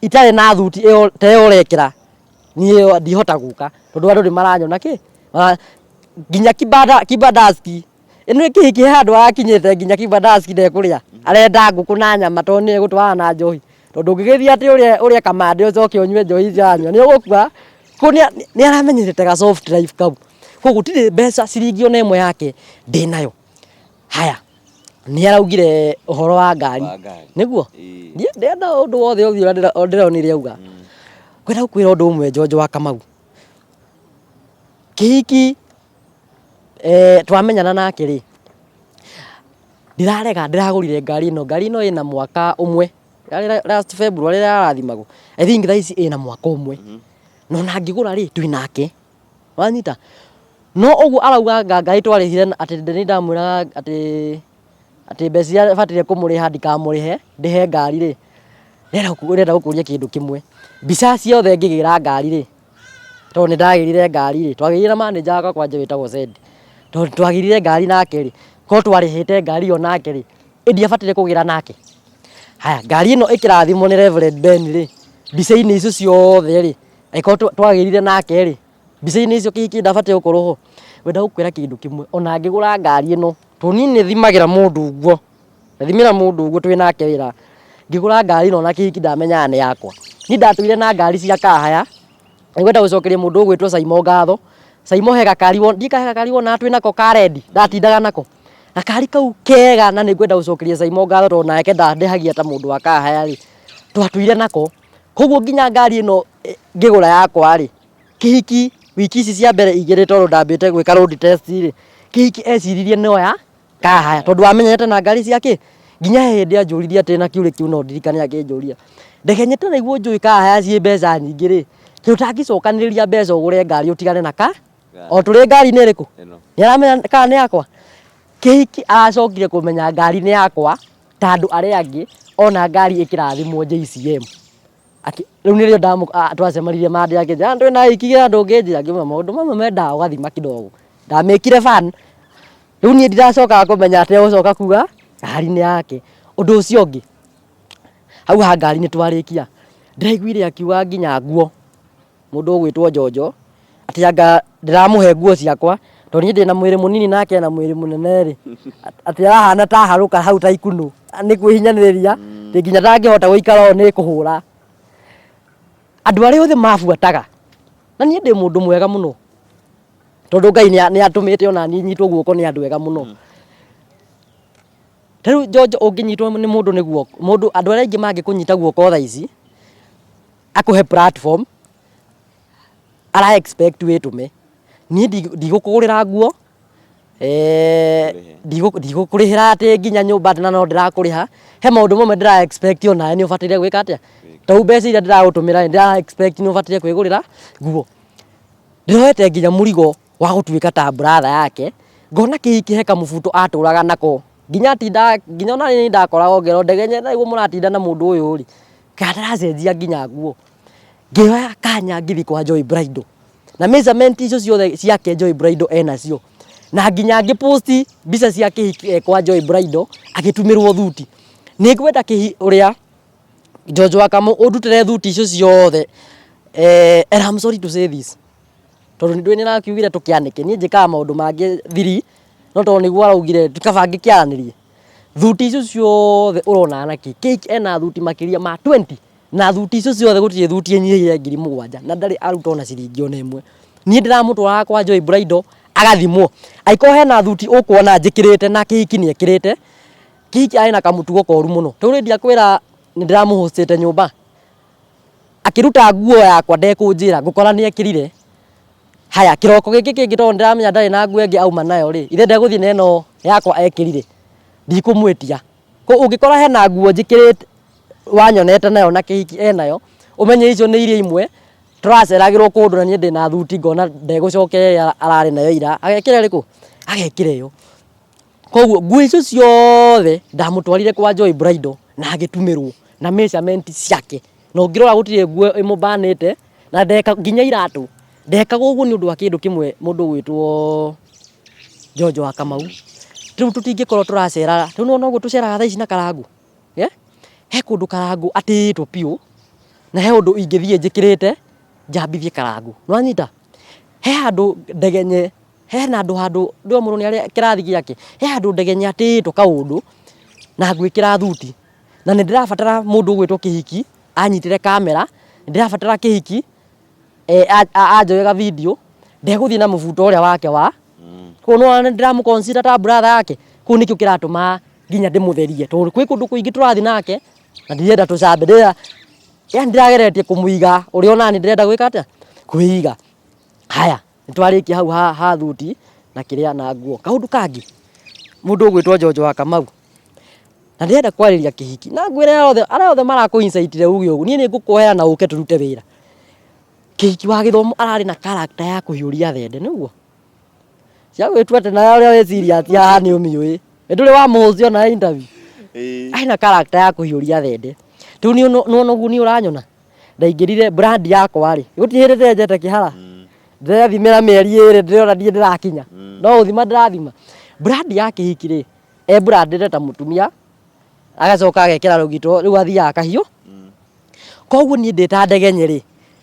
itarĩ na thuti ĩyo ta ĩyo ũrekĩra, niĩ ndihota gũka, tondũ andũ nĩ maranyona kĩ, nginya kibanda Ĩno kĩhiki he handũ harakinyĩte nginya kibandaski ndekũrĩa arenda ngũkũ na nyama tondũ nĩ egũtwarana na njohi tondũ ũngĩgĩthiĩ atĩ ũrĩe ũrĩe kamande ũcoke ũnyue njohi icio aranyua nĩ ũgũkua. Koguo nĩ aramenyerete ga soft life kau. Koguo gũtirĩ mbeca ciringi ona ĩmwe yake ndĩnayo. Haya, nĩ araugire ũhoro wa ngari, nĩguo? Niĩ ndĩrenda ũndũ wothe ũthiĩ ũrĩa ndĩronire auga. Ngwenda gũkwĩra ũndũ ũmwe Njonjo wa Kamau, kĩhiki Twamenyana nake rĩ, ndirarega ndĩragũrire ngari ĩno, ngari ĩno ĩna mwaka ũmwe Yarĩ last February rĩrĩa arathimagwo. I think thaa ici ĩna mwaka ũmwe. Na ona angĩgũra rĩ, twĩ nake. Wanyita? No ũguo arauga anga ngari twarĩhire atĩ nĩ ndamwĩraga atĩ atĩ mbeca iria bataire kũmũrĩha ndikamũrĩhe ndĩhe ngari rĩ, ndĩrenda gũkũria kĩndũ kĩmwe. Mbica ciothe ngĩgĩra ngari rĩ, tondũ nĩ ndagĩrire ngari rĩ, twagĩrire na manager wakwa kwanja wĩtagwo Zed, tondũ twagĩrire ngari nake rĩ, korwo twarĩhĩte ngari ĩyo nake rĩ, ĩ ndiabataire kũgĩra nake? Haya, ngari ĩno ĩkĩrathimwo nĩ Reverend Ben rĩ, mbica-inĩ icio ciothe rĩ, angĩkorwo twagĩrire nake rĩ, mbica-inĩ icio kĩhiki ndabatiĩ gũkorwo ho? Ngwenda gũkwĩra kĩndũ kĩmwe, ona ngĩgũra ngari ĩno, tondũ niĩ nĩ thimagĩra mũndũ ũguo, ngathimĩra mũndũ ũguo twĩ nake wĩra, ngĩgũra ngari ĩno ona kĩhiki ndamenyaga nĩ yakwa. Niĩ ndatũire na ngari cia car hire, nĩngwenda gũcokeria mũndũ ũgwĩtwo Saimo ngatho, Saimo he gakari ndiũĩ kana he gakari wonaga twĩ nako ka red, ndatindaga nako, gakari kau kega na nĩngwenda gũcokeria Saimo ngatho tondũ onake ndandĩhagia ta mũndũ wa car hire rĩ, twatũire nako, koguo nginya ngari ĩno ngĩgũra yakwa rĩ, kĩhiki wiki ici cia mbere igĩrĩ tondũ ndambĩte gwĩka road test rĩ, kĩhiki eciririe no ya car hire tondũ amenyerete na ngari cia kĩ, nginya he hĩndĩ anjũririe atĩ na kĩũria kĩu no ndirikane akĩnjũria, ndegenyete nĩguo njũĩ car hire ciĩ mbeca nyingĩ rĩ, kaĩ ũtangĩcokanĩrĩria mbeca ũgũre ngari ũtigane na car, o tũrĩ ngari-inĩ ĩrĩkũ? Nĩ aramenya kana nĩ yakwa? Kĩhiki aracokire kũmenya ngari nĩ yakwa ta andũ arĩa angĩ ona ngari ĩkĩrathimwo JCM. Rĩu nĩrĩo twacemanirie Monday akĩnjĩra ndũĩ na hiki ndũngĩnjĩra, ngĩmwĩra maũndũ mamwe mendaga ũgathima kidogo. Ndamĩkire fun, rĩu niĩ ndiracokaga kũmenya atĩ egũcoka kuga ngari nĩ yake. Ũndũ ũcio ũngĩ, hau ha ngari nĩ twarĩkia, ndĩraiguire akiuga nginya nguo, mũndũ ũgwĩtwo Njonjo, atĩ anga ndĩramũhe nguo ciakwa, tondũ niĩ ndĩna mwĩrĩ mũnini nake ena mwĩrĩ mũnene rĩ, atĩ arahana ta harũka hau ta ikunũ, nĩ kwĩhinyanĩrĩria, atĩ nginya ndangĩhota gũikara ũũ nĩ kũhũra. Andũ arĩa othe mabuataga, na niĩ ndĩ mũndũ mwega mũno, tondũ Ngai nĩ atũmĩte ona niĩ nyitwo guoko nĩ andũ ega mũno. Ta rĩu Njonjo ũngĩnyitwo nĩ mũndũ nĩ guoko, mũndũ andũ arĩa aingĩ mangĩkũnyita guoko thaa ici, akũhe platform, ara expect wĩtũme. Niĩ ndigũkũgũrĩra nguo, ndigũkũrĩhĩra atĩ nginya nyũmba atĩ na no ndĩrakũrĩha, he maũndũ mamwe ndĩra expect onawe nĩ ũbataire gwĩka atĩa, ta rĩu mbeca iria ndĩragũtũmĩra nĩ ndĩra expect nĩ ũbataire kwĩgũrĩra nguo. Ndĩroete nginya mũrigo wa gũtuĩka ta brother yake, ngona kĩhiki he kamũbuto atũraga nako, nginya atindaga nginya ona niĩ ndakoragwo ngĩrwo ndegenye nĩguo mũratinda na mũndũ ũyũ rĩ, kana ndaracenjia nginya nguo. Ngĩoya kanya ngĩthiĩ kwa Joy Bridal, na measurement icio ciothe ciake Joy Bridal enacio, na nginya ngĩ post mbica cia kĩhiki e kwa Joy Bridal agĩtumĩrwo thuti. Nĩ ngwenda ũrĩa George wa Kamau ũndutĩre thuti icio ciothe and I'm sorry to say this, tondũ nĩ ndũĩ nĩ arakiugire tũkĩanĩke, niĩ njĩkaga maũndũ mangĩ thiri, no tondũ nĩguo araugire kaba ngĩkĩaranĩrie. Thuti icio ciothe ũrona na kĩ, Kate ena thuti makĩria ma 20, na thuti icio ciothe gũtirĩ thuti ĩnyihĩire 7,000 na ndarĩ aruta ona ciringi ona ĩmwe. Niĩ ndĩramũtwaraga kwa Joy Bridal agathimwo, angĩkorwo hena thuti ũkuona njĩkĩrĩte na kĩhiki nĩ ekĩrĩte, kĩhiki arĩ na kamũtugo koru mũno, ta rĩu niĩ ndiakwĩra nĩ ndĩramũ host ĩte nyũmba, akĩruta nguo yakwa ndekũnjĩra ngũkora nĩ ekĩrire. Haya kĩroko gĩkĩ kĩngĩ tondũ nĩndĩramenya ndarĩ na nguo ĩngĩ auma nayo rĩ, ithe ndegũthiĩ na ĩno yakwa ekĩrire, ndikũmwĩtia. Koguo ũngĩkora hena nguo njĩkĩrĩte wanyonete nayo na kĩhiki enayo, ũmenye icio nĩ iria imwe tũraceragĩrwo kũndũ na niĩ ndĩna thuti ngona ndegũcokeria ĩrĩa ararĩ nayo ira, agekĩra ĩrĩkũ? Agekĩra ĩyo. Koguo nguo icio ciothe ndamũtwarire kwa Joy Bridal na agĩtumĩrwo na measurement ciake. Na ũngĩrora gũtirĩ nguo ĩmũbanĩte na ndeka nginya iratũ. Ndekaga ũguo nĩ ũndũ wa kĩndũ kĩmwe mũndũ ũgwĩtwo Njonjo wa Kamau. Rĩu tũtingĩkorwo tũracera, rĩu nĩwona ũguo tũceraga thaa ici na Karangũ, he kũndũ Karangũ atĩĩtwo biũ, na he ũndũ ingĩthiĩ njĩkĩrĩte njambithie Karangũ, nĩwanyita? He handũ ndegenye, hena handũ handũ ndĩrona mũndũ nĩarĩ kĩrathi gĩake, he handũ ndegenye atĩĩtwo kaũndũ na ngwĩkĩra thuti, na nĩ ndĩrabatara mũndũ ũgwĩtwo kĩhiki anyitĩre kamera, nĩ ndĩrabatara kĩhiki anjoe ga video, ndegũthiĩ na mũbuto ũrĩa wake wa, koguo nĩwona nĩ ndĩramũ consider ta brother yake, kũu nĩkĩo kĩratũma nginya ndĩmũtherie, tondũ kwĩ kũndũ kũingĩ tũrathiĩ nake na ndirenda tũcambe, ndĩrenda yani ndĩrageretie kũmũiga ũrĩa onaniĩ ndĩrenda gwĩka atĩa, kwĩiga. Haya, nĩtwarĩkia hau ha thuti na kĩrĩa na nguo. Kaũndũ kangĩ, mũndũ ũgwĩtwo Njonjo wa Kamau, Na ndĩrenda kwarĩria kĩhiki na ngwĩre othe arĩa othe marakũ incite uge ũguo, niĩ nĩ ngũkuohera na ũke tũrute wĩra. Kĩhiki wa gĩthomo ararĩ na character ya kũhiũria thende nĩguo cia gwĩtua atĩ nawe ũrĩa wĩciria atĩ haha nĩ ũmĩũĩ, nĩ ndũrĩ wamũhũcia ona interview. Arĩ na character ya kũhiũria thende. Rĩu nĩ nĩwona ũguo niĩ ũranyona ndaingĩrire brand yakwa rĩ, gũtirĩ hĩndĩ ndenjete kĩhara, ndĩrethimĩra mĩeri ĩrĩ ndĩrona ndirĩ ndĩrakinya, no gũthima ndĩrathima. Brand ya kĩhiki rĩ, e brandĩte ta mũtumia, agacoka agekĩra rũgito rĩu athiaga akahiũ. Koguo niĩ ndĩ ta ndegenye rĩ,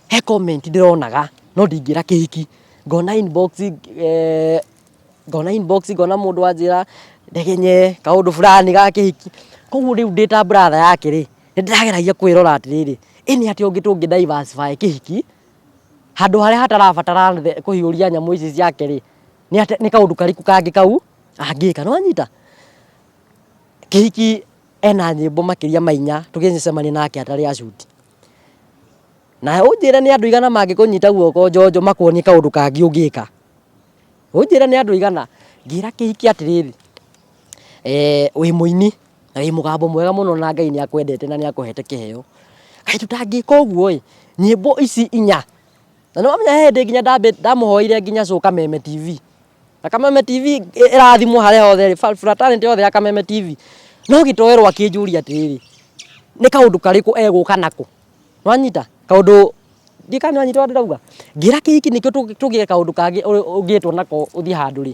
he comment ndĩronaga no ndingĩra kĩhiki, ngona inbox eh, ngona inbox ngona mũndũ anjĩra ndegenye kaũndũ fulani ga kĩhiki. Koguo rĩu ndĩ ta brother yake rĩ, nĩ ndĩrageragia kwĩrora atĩrĩrĩ, ĩ nĩ atĩa ũngĩ tũngĩ diversify kĩhiki, handũ harĩa hatarabatara kũhiũria nyamũ ici ciake rĩ, nĩ kaũndũ karĩkũ kangĩ kau angĩka, nĩ wanyita? Kĩhiki ena nyĩmbo makĩria ma inya tũgĩcemania nake atarĩ a shoot. Na ũnjĩre nĩ andũ aigana mangĩkũnyita guoko njonjo makuonie kaũndũ kangĩ ũngĩka. Ũnjĩre nĩ andũ aigana. Ngĩra kĩhiki atĩrĩrĩ, wĩ mũini na wĩ mũgambo mwega mũno na Ngai nĩ akwendete na nĩ akũhete kĩheo. Kaĩ tũtangĩka ũguo ĩ, nyĩmbo ici inya, na nĩ wamenya he hĩndĩ nginya ndamũhoire nginya show Kameme TV. Na Kameme TV ĩrathimwo harĩa hothe ĩrĩ, fraternity yothe ya Kameme TV. No gĩtoero akĩnjũria atĩrĩrĩ, nĩ kaũndũ karĩkũ egũka nako? Nĩwanyita? Kaũndũ, ndiũĩ kana nĩwanyita ũrĩa ndĩrauga? Ngĩra kĩhiki nĩkĩo tũgĩe kaũndũ kangĩ ũngĩtwo nako ũthiĩ handũ rĩ,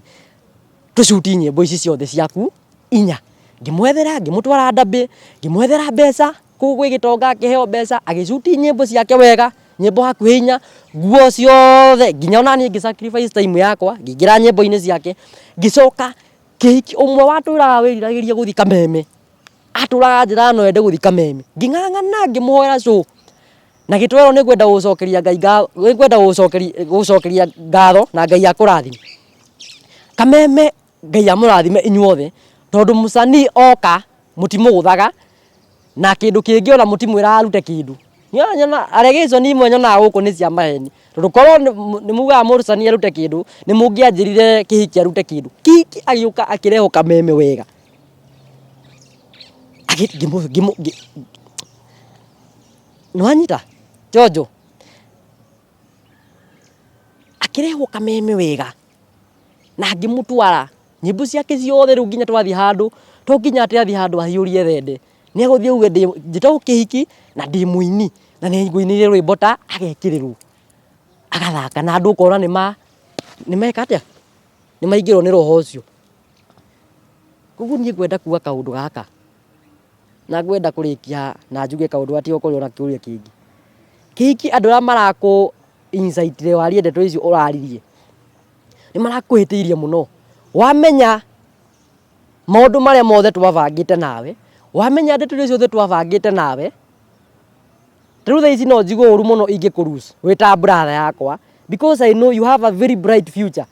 tũ shoot nyĩmbo ici ciothe ciaku inya. Ngĩmwethera, ngĩmũtwara Ndambĩ, ngĩmwethera mbeca, kũu gwĩ gĩtonga akĩheo mbeca, agĩ shoot nyĩmbo ciake wega, nyĩmbo hakuhĩ inya, nguo ciothe, nginya ona niĩ ngĩ sacrifice time yakwa, ngĩingĩra nyĩmbo-inĩ ciake, ngĩcoka kĩhiki ũmwe watũraga wĩriragĩria gũthiĩ Kameme, atũraga anjĩraga no ende gũthiĩ Kameme, ngĩng'ang'ana ngĩmũhoera show, na gĩtwero nĩ ngwenda gũgũcokeria Ngai ngatho, nĩ ngwenda gũgũcokeria ngatho na Ngai akũrathime. Kameme Ngai amũrathime inyuothe, tondũ mũcanii oka mũtimũgũthaga, na kĩndũ kĩngĩ ona mũtimwĩraga arute kĩndũ. Niĩ nyonaga allegation imwe nyonaga gũkũ nĩ cia maheni, tondũ korwo nĩ mugaga mũcanii arute kĩndũ, nĩ mũngĩanjĩrire kĩhiki arute kĩndũ. Kĩhiki agĩũka akĩrehwo kameme wega, nĩ wanyita Njonjo? Akĩrehwo kameme wega na ngĩmũtwara nyĩmbo ciake ciothe rĩu nginya twathiĩ handũ, to nginya atĩ athiĩ handũ ahiũrie thende, nĩ egũthiĩ auge njĩtagwo kĩhiki na ndĩ mũini na nĩ ngũinĩire rwĩmbo ta agekĩrĩrwo, agathaka na andũ ũkona nĩ meka atĩa, nĩ maingĩrwo nĩ roho ũcio. Koguo niĩ ngwenda kuga kaũndũ gaka, na ngwenda kũrĩkia na njuge kaũndũ gatiga gũkorwo na kĩũria kĩngĩ. Kĩhiki andũ arĩa marakũ incite warie ndeto icio ũraririe, nĩ marakũhĩtĩirie mũno. Wamenya maũndũ marĩa mothe twabangĩte nawe, wamenya ndeto iria ciothe twabangĩte nawe, ta rĩu thaa ici no njigue ũru mũno ingĩkũ lose wĩ ta brother yakwa because I know you have a very bright future.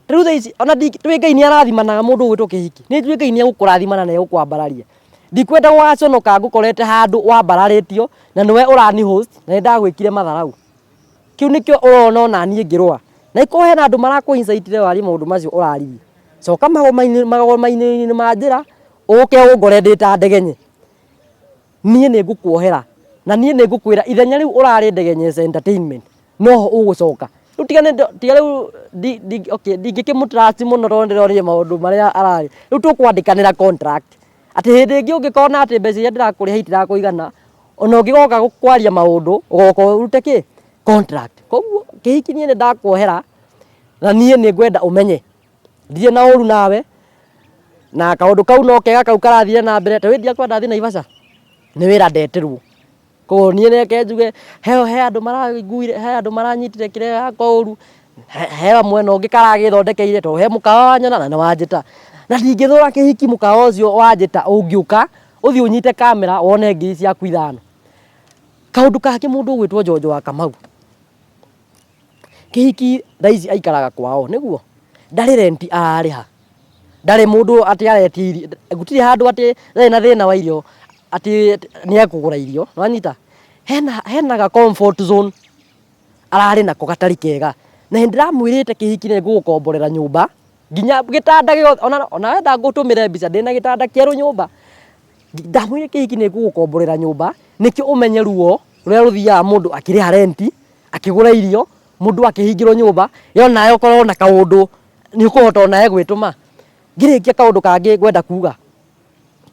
Ta rĩu thaa ici ona ndũĩ Ngai nĩ arathimanaga mũndũ ũgwĩtwo kĩhiki, nĩ njũĩ Ngai nĩ egũkũrathima na nĩ egũkwambararia. Ndikwenda gũgaconoka ngũkorete handũ wambararĩtio na nĩwe ũrani host na nĩ ndagwĩkire matharau. Kĩu nĩkĩo ũrona ona niĩ ngĩrũa. Na angĩkorwo hena andũ marakũ incite warie maũndũ macio ũraririe, coka magoma-inĩ ma njĩra ũke ũngore ndĩ ta ndegenye. Niĩ nĩ ngũkuohera na niĩ nĩ ngũkwĩra ithenya rĩu ũrarĩ Ndegenyes Entertainment noho ũgũcoka. Rĩu tiga tiga rĩu okay ndingĩkĩmũ trust mũno tondũ ndĩronire maũndũ marĩa ararĩ. Rĩu tũkwandĩkanĩra contract atĩ hĩndĩ ĩngĩ ũngĩkona atĩ mbeca iria ndĩrakũrĩha itirakũigana, ona ũngĩgoka kwaria maũndũ ũgoka ũrute kĩ? Contract. Koguo kĩhiki niĩ nĩ ndakuohera na niĩ nĩ ngwenda ũmenye ndirĩ na ũru nawe na kaũndũ kau no kega kau karathire na mbere. Ta rĩu ndiakwenda thiĩ Naivasha nĩ wĩra ndetirwo. Koguo niĩ reke njuge he andũ maraiguire, he andũ maranyitire kĩrĩa gĩakwa ũru, he mwena ũngĩ karagĩthondekeire tondũ he mũkawa wanyona na nĩ wanjĩta. Na ndingĩthũra kĩhiki mũkawa ũcio wanjĩta ũngĩũka ũthiĩ ũnyite kamera wone ngiri ciaku ithano. Kaũndũ kangĩ mũndũ ũgwĩtwo Njonjo wa Kamau, kĩhiki thaa ici aikaraga kwao nĩguo? Ndarĩ rent ararĩha, ndarĩ mũndũ atĩ aretia irio, gũtirĩ handũ atĩ ndarĩ na thĩna wa irio atĩ nĩ ekũgũra irio, nĩ wanyita? Hena ga comfort zone ararĩ nako gatarĩ kega, na nĩ ndĩramwĩrĩte kĩhiki nĩ ngũgũkomborera nyũmba, nginya gĩtanda gĩothe, ona wenda ngũtũmĩre mbica ndĩna gĩtanda kĩerũ nyũmba. Ndamwĩrire kĩhiki nĩ ngũgũkomborera nyũmba nĩkĩo ũmenye ruo rũrĩa rũthiaga mũndũ akĩrĩha renti, akĩgũra irio, mũndũ akĩhingĩrwo nyũmba, yo nawe ũkorwo na kaũndũ nĩ ũkũhota onawe gwĩtũma. Ngĩrĩkia kaũndũ kangĩ ngwenda kuga,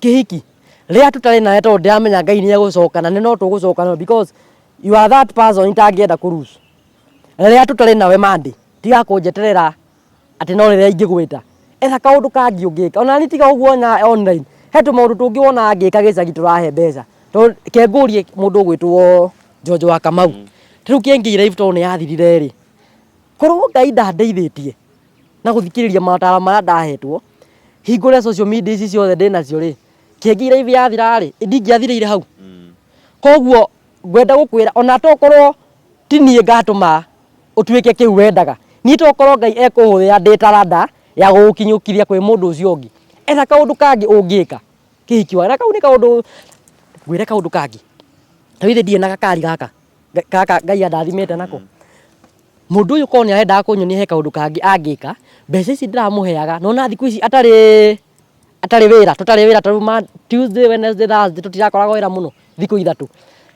kĩhiki rĩrĩa tũtarĩ nawe tondũ ndĩramenya Ngai nĩ egũcoka na no tũgũcoka because you are that person itangĩenda kũ lose. Rĩrĩa tũtarĩ nawe Monday, tiga kũnjeterera atĩ no rĩrĩa ingĩgwĩta. Etha kaũndũ kangĩ ũngĩka. Ona niĩ tiga ũguo na online, he tũmaũndũ tũngĩ wonaga ngĩka gĩcagi tũrahe mbeca. Tondũ reke ngũrie mũndũ ũgwĩtwo Njonjo wa Kamau. Ta rĩu Kĩengei Live tondũ nĩ yathirire rĩ, korwo Ngai ndandeithĩtie na gũthikĩrĩria mataro marĩa ndahetwo, hingũre social media ici ciothe ndĩnacio rĩ, Kĩengei Live yathira rĩ, ndingĩathirĩire hau? Koguo ngwenda gũkwĩra ona tokorwo ti niĩ ngatũma ũtuĩke kĩu wendaga, niĩ tokorwo Ngai ekũhũthĩra ndĩ taranda ya gũgũkinyũkithia kwĩ mũndũ ũcio ũngĩ. Etha kaũndũ kangĩ ũngĩka kĩhiki wa, na kau nĩ kaũndũ, ngwĩre kaũndũ kangĩ, ta rĩu ithe ndirĩ na gakari gaka, gaka Ngai andathimĩte nako. Mũndũ ũyũ korwo nĩ arendaga kũnyonia he kaũndũ kangĩ angĩka, mbeca ici ndĩramũheaga, nĩ wona thikũ ici atarĩ atarĩ wĩra, tũtarĩ wĩra ta rĩu ma Tuesday, Wednesday, Thursday tũtirakoragwo wĩra mũno thikũ ithatũ.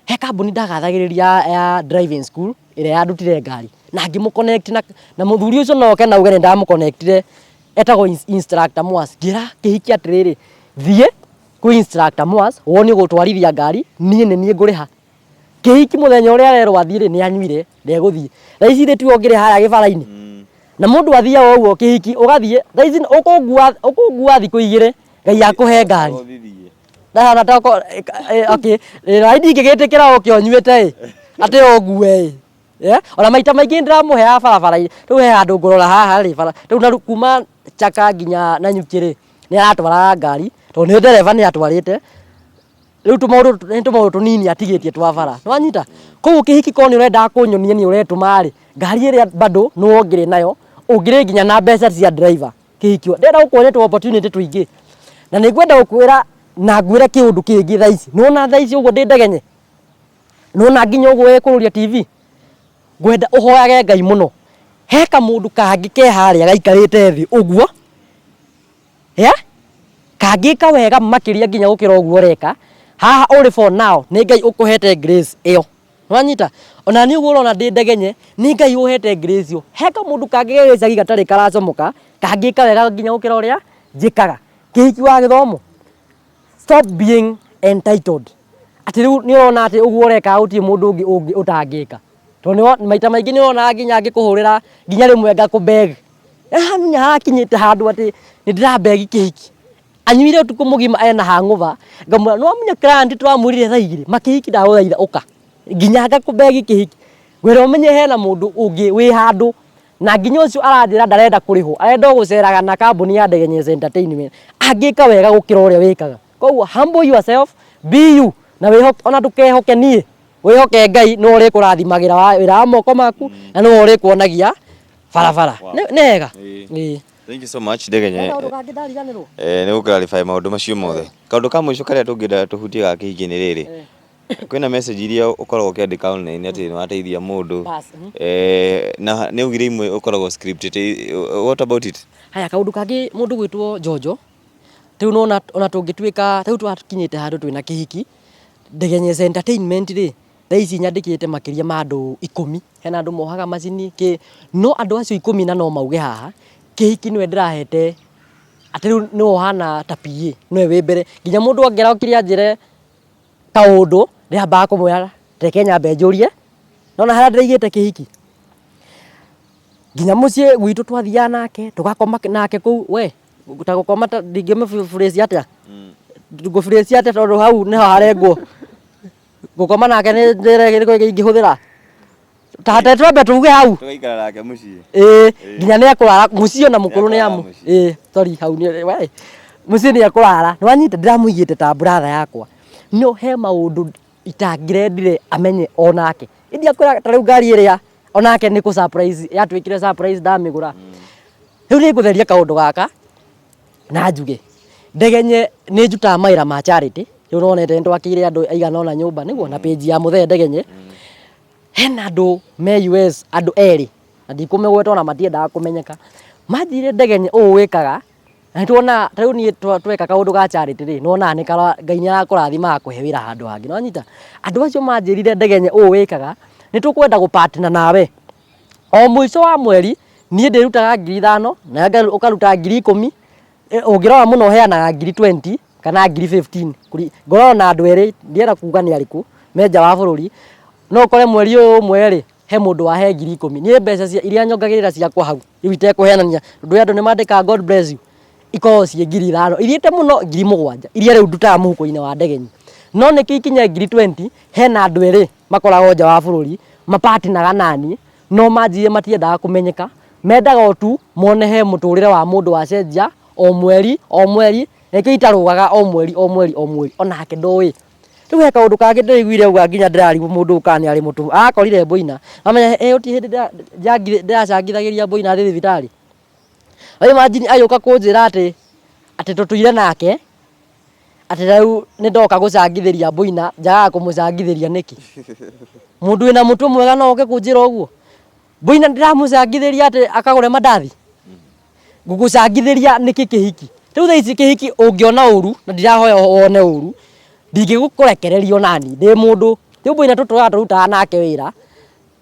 He kambuni ndagathagĩrĩria ya driving school ĩrĩa yandutire ngari na ngĩmũ connect na, na mũthuri ũcio no oke na auge nĩ ndamũ connect ire etagwo instructor Mwas. Ngĩra kĩhiki atĩrĩrĩ, thiĩ kwĩ instructor Mwas wonio gũtwarithia ngari, niĩ nĩ niĩ ngũrĩha. Kĩhiki mũthenya ũrĩa arerwo athiĩ rĩ, nĩ anyuire, ndegũthiĩ. Thaa ici ithuĩ tiwe ũngĩrĩ harĩa gĩbara-inĩ. Na mũndũ athiaga ũguo kĩhiki, ũgathiĩ, thaa ici ũkũngua ũkũngua thikũ igĩrĩ, Ngai akũhe ngari. Ndahana ta okay, na ndingĩgĩtĩkĩra ũke ũnyuĩte ĩ, atĩ ũngue ĩ. Yeah? Ona maita maingĩ nĩndĩramũheaga barabara-inĩ, rĩu he handũ ngũrora haha rĩ, bara, rĩu na kuma Chaka nginya Nanyuki rĩ, nĩ aratwaraga ngari, tondũ nĩ ndereba nĩ atwarĩte, rĩu tũmaũndũ nĩ tũmaũndũ tũnini atigĩtie twa bara, nĩwanyita? Koguo kĩhiki korwo nĩ ũrendaga kũnyonia nĩ ũretũma rĩ, ngari ĩrĩa bado nĩwe ũngĩrĩ nayo, ũngĩrĩ nginya na mbeca cia driver kĩhiki, ndĩrenda gũkuonia tũ opportunity tũingĩ, na nĩ ngwenda gũkwĩra na ngwĩre kĩũndũ kĩngĩ thaa ici, nĩwona thaa ici ũguo ndĩ ndegenye, nĩwona nginya ũguo wĩ kũrũria TV, ngwenda ũhoyage Ngai mũno, he kamũndũ kangĩ ke harĩa gaikarĩte thĩ ũguo, yeah? Kangĩka wega makĩria nginya gũkĩra ũguo ũreka, haha ũrĩ for now nĩ Ngai ũkũhete grace ĩyo. Nĩwanyita? Ona niĩ ũguo ũrona ndĩ ndegenye, nĩ Ngai ũhete grace ĩyo. He kamũndũ kangĩ ge gĩcagi gatarĩ karacomoka, kangĩka wega nginya gũkĩra ũrĩa njĩkaga. Kĩhiki wa gĩthomo, stop being entitled. Atĩ rĩu nĩ ũrona atĩ ũguo ũreka gũtirĩ mũndũ ũngĩ ũngĩ ũtangĩka. Tondũ maita maingĩ nĩ ũronaga nginya ngĩkũhũrĩra nginya rĩmwe ngakũ beg. Nginya hakinyĩte handũ atĩ nĩ ndĩra beg kĩhiki. Anyuire ũtukũ mũgima ena hangover, ngamwĩra nĩ wamenya client tũramwĩrire thaa igĩrĩ, makĩhiki ndagũthaitha ũka. Nginya ngakũ beg kĩhiki. Ngwĩra ũmenye hena mũndũ ũngĩ wĩ handũ na nginya ũcio aranjĩra ndarenda kũrĩhwo, arenda o gũceraga na kambuni ya Ndegenyes Entertainment. Angĩka wega gũkĩra ũrĩa wĩkaga. Koguo humble yourself, be you, na wĩhoke, ona ndũkehoke niĩ, wĩhoke Ngai nĩwe ũrĩkũrathimagĩra wĩra wa moko maku na nĩwe ũrĩkuonagia barabara. Nĩ hega? Ĩĩ. Thank you so much Ndegenye. He kaũndũ kangĩ ndariganĩrwo? Eh, nĩ gũ clarify maũndũ macio mothe. Kaũndũ ka mũico karĩa tũngĩenda tũhutie ga kĩhiki nĩ rĩrĩ. Kwĩna message iria ũkoragwo ũkĩandĩka online atĩ nĩ wateithia mũndũ. Bas, Eh, na nĩ augire imwe ũkoragwo scripted. What about it? Haya kaũndũ kangĩ mũndũ gwĩtwo Njonjo, rĩu nĩwona ona tũngĩtuĩka rĩu twakinyĩte handũ twĩna kĩhiki, Ndegenyes Entertainment rĩ, thaa ici nyandĩkĩte makĩria ma andũ ikũmi, hena andũ mohaga macini kĩ, no andũ acio ikũmi na no mauge haha, kĩhiki nĩwe ndĩrahete atĩ rĩu nĩwe ũhana ta PA, nĩwe wĩ mbere, nginya mũndũ angĩrokire anjĩre kaũndũ, ndĩrambaga kũmwĩra reke nyambe njũrie, nĩwona harĩa ndĩraigĩte kĩhiki, nginya mũciĩ gwitũ twathiaga nake, tũgakoma nake kũu we, ta gũkoma ndingĩmũ phrase atĩa, ngũ phrase atĩa tondũ hau nĩho harengwo, gũkoma nake nĩ njĩra ĩrĩkũ ingĩhũthĩra, ta twambe tuge hau. Tũgaikara nake mũciĩ. Ĩĩ, nginya nĩ ekũrara mũciĩ ona mũkũrũ nĩ Nĩekũrara amu. mũciĩ. Ĩĩ, sorry hau nĩ we. Mũciĩ nĩ ekũrara. Nĩ wanyita ndĩramũigĩte ta brother yakwa. No he maũndũ itangĩrendire amenye onake. Ĩndĩ akwĩra ta rĩu ngari ĩrĩa onake nĩ kũ surprise yatuĩkire surprise ndamĩgũra. Rĩu nĩ ngũtheria kaũndũ gaka na njuge Ndegenye nĩ njutaga mawĩra ma charity. Rĩu nĩwonete nĩ twakĩire andũ aigana ũna nyũmba nĩguo na page ya Mũthee Ndegenye. Hena andũ me US andũ erĩ na ndikũmagweta ona matiendaga kũmenyeka. Manjĩrire Ndegenye ũũ wĩkaga Na nĩtuonaga ta rĩu niĩ tweka kaũndũ ga charity rĩ, nĩwonaga nĩ kara Ngai nĩ arakũrathima agakũhe wĩra handũ hangĩ, nĩwanyita? Andũ acio manjĩrire ndegenye ũũ wĩkaga, nĩtũkwenda gũ partner nawe, o mũico wa mweri niĩ ndĩrutaga 5,000 nawe ũkaruta 10,000, ũngĩrora mũno ũheanaga 20,000 kana 15,000, ngoragwo na andũ erĩ ndienda kuga nĩ arĩkũ me nja wa bũrũri, no ũkore mweri ũyũ ũmwe rĩ, he mũndũ wahe 10,000, niĩ mbeca iria nyongagĩrĩra ciakwa hau rĩu itekũhenania, tondũ andũ nĩ mandĩkaga God bless you, ikoragwo ciĩ 5,000, ithiĩte mũno 7,000 iria rĩu ndutaga mũhuko-inĩ wa ndegenyi, no nĩkĩo ikinye 20,000 hena andũ erĩ makoragwo nja wa bũrũri mapatinaga naniĩ, no manjire matiendaga kũmenyeka, mendaga o tu mone he mũtũrĩre wa mũndũ wacenjia o mweri o mweri, nĩkĩo itarũgaga o mweri o mweri o mweri onake ndoĩ. Rĩu he kaũndũ kangĩ ndĩraiguire auga nginya ndĩrarigwo mũndũ ũyũ kana nĩ arĩ mũtũmwo, arakorire Boina, wamenya ĩ gũtirĩ hĩndĩ ndĩracangithagĩria Boina ndĩ thibitarĩ, Wa imagine agĩũka kũnjĩra atĩ atĩ tũtũire nake, atĩ rĩu nĩ ndoka gũcangithĩria Boina, njagaga kũmũcangithĩria nĩkĩ? Mũndũ wĩna mũtwe mwega no oke kũnjĩra ũguo? Boina ndĩramũcangithĩria atĩ akagũre mandathi? Ngũgũcangithĩria nĩkĩ kĩhiki? Rĩu thaa ici kĩhiki ũngĩona ũru, na ndirahoya wone ũru, ndingĩkũrekereria onani ndĩ mũndũ. Rĩu Boina tũtũraga tũrutaga nake wĩra,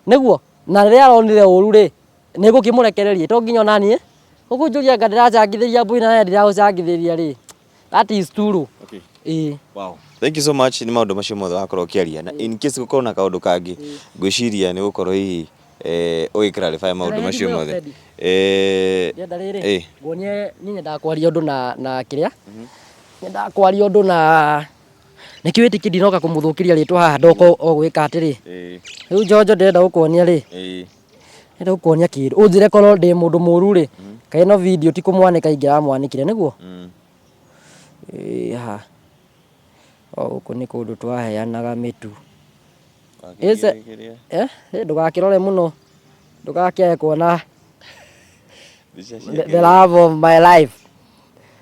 nĩguo? Na rĩrĩa aronire ũru rĩ, nĩ ngũkĩmũrekereria? To nginya onaniĩ ũkũnjũria anga ndĩracangithĩria Boina na ndiragũcangithĩria rĩ, that is too low. Okay. Ĩĩ. Wow. Thank you so much nĩ maũndũ macio mothe wakorwo ũkĩaria na in case gũkorwo na kaũndũ kangĩ ngwĩciria nĩ gũkorwo hihi eh, ũgĩ clarify maũndũ Rehe macio thimũ ĩyo mothe Freddy. Eh, Ndĩrenda rĩrĩ, eh, nguonie niĩ nyendaga kwaria ũndũ na na kĩrĩa, nyendaga kwaria ũndũ na nĩkĩo wĩtĩkie ndinoka kũmũthũkĩria rĩtwa haha ndoka o gwĩka atĩrĩ, eh, rĩu Njonjo ndĩrenda gũkuonia rĩ, eh. ndĩrenda gũkuonia kĩndũ, ũnjĩre korwo ndĩ mũndũ mũru rĩ, kaĩ ĩno video ti kũmwanĩka ingĩramwanĩkire nĩguo? Mm. Ĩĩ haha, o gũkũ nĩ kũndũ twaheanaga mĩtu. Ĩce, eh, ndũgakĩrore mũno, ndũgakĩage kuona the love of my life.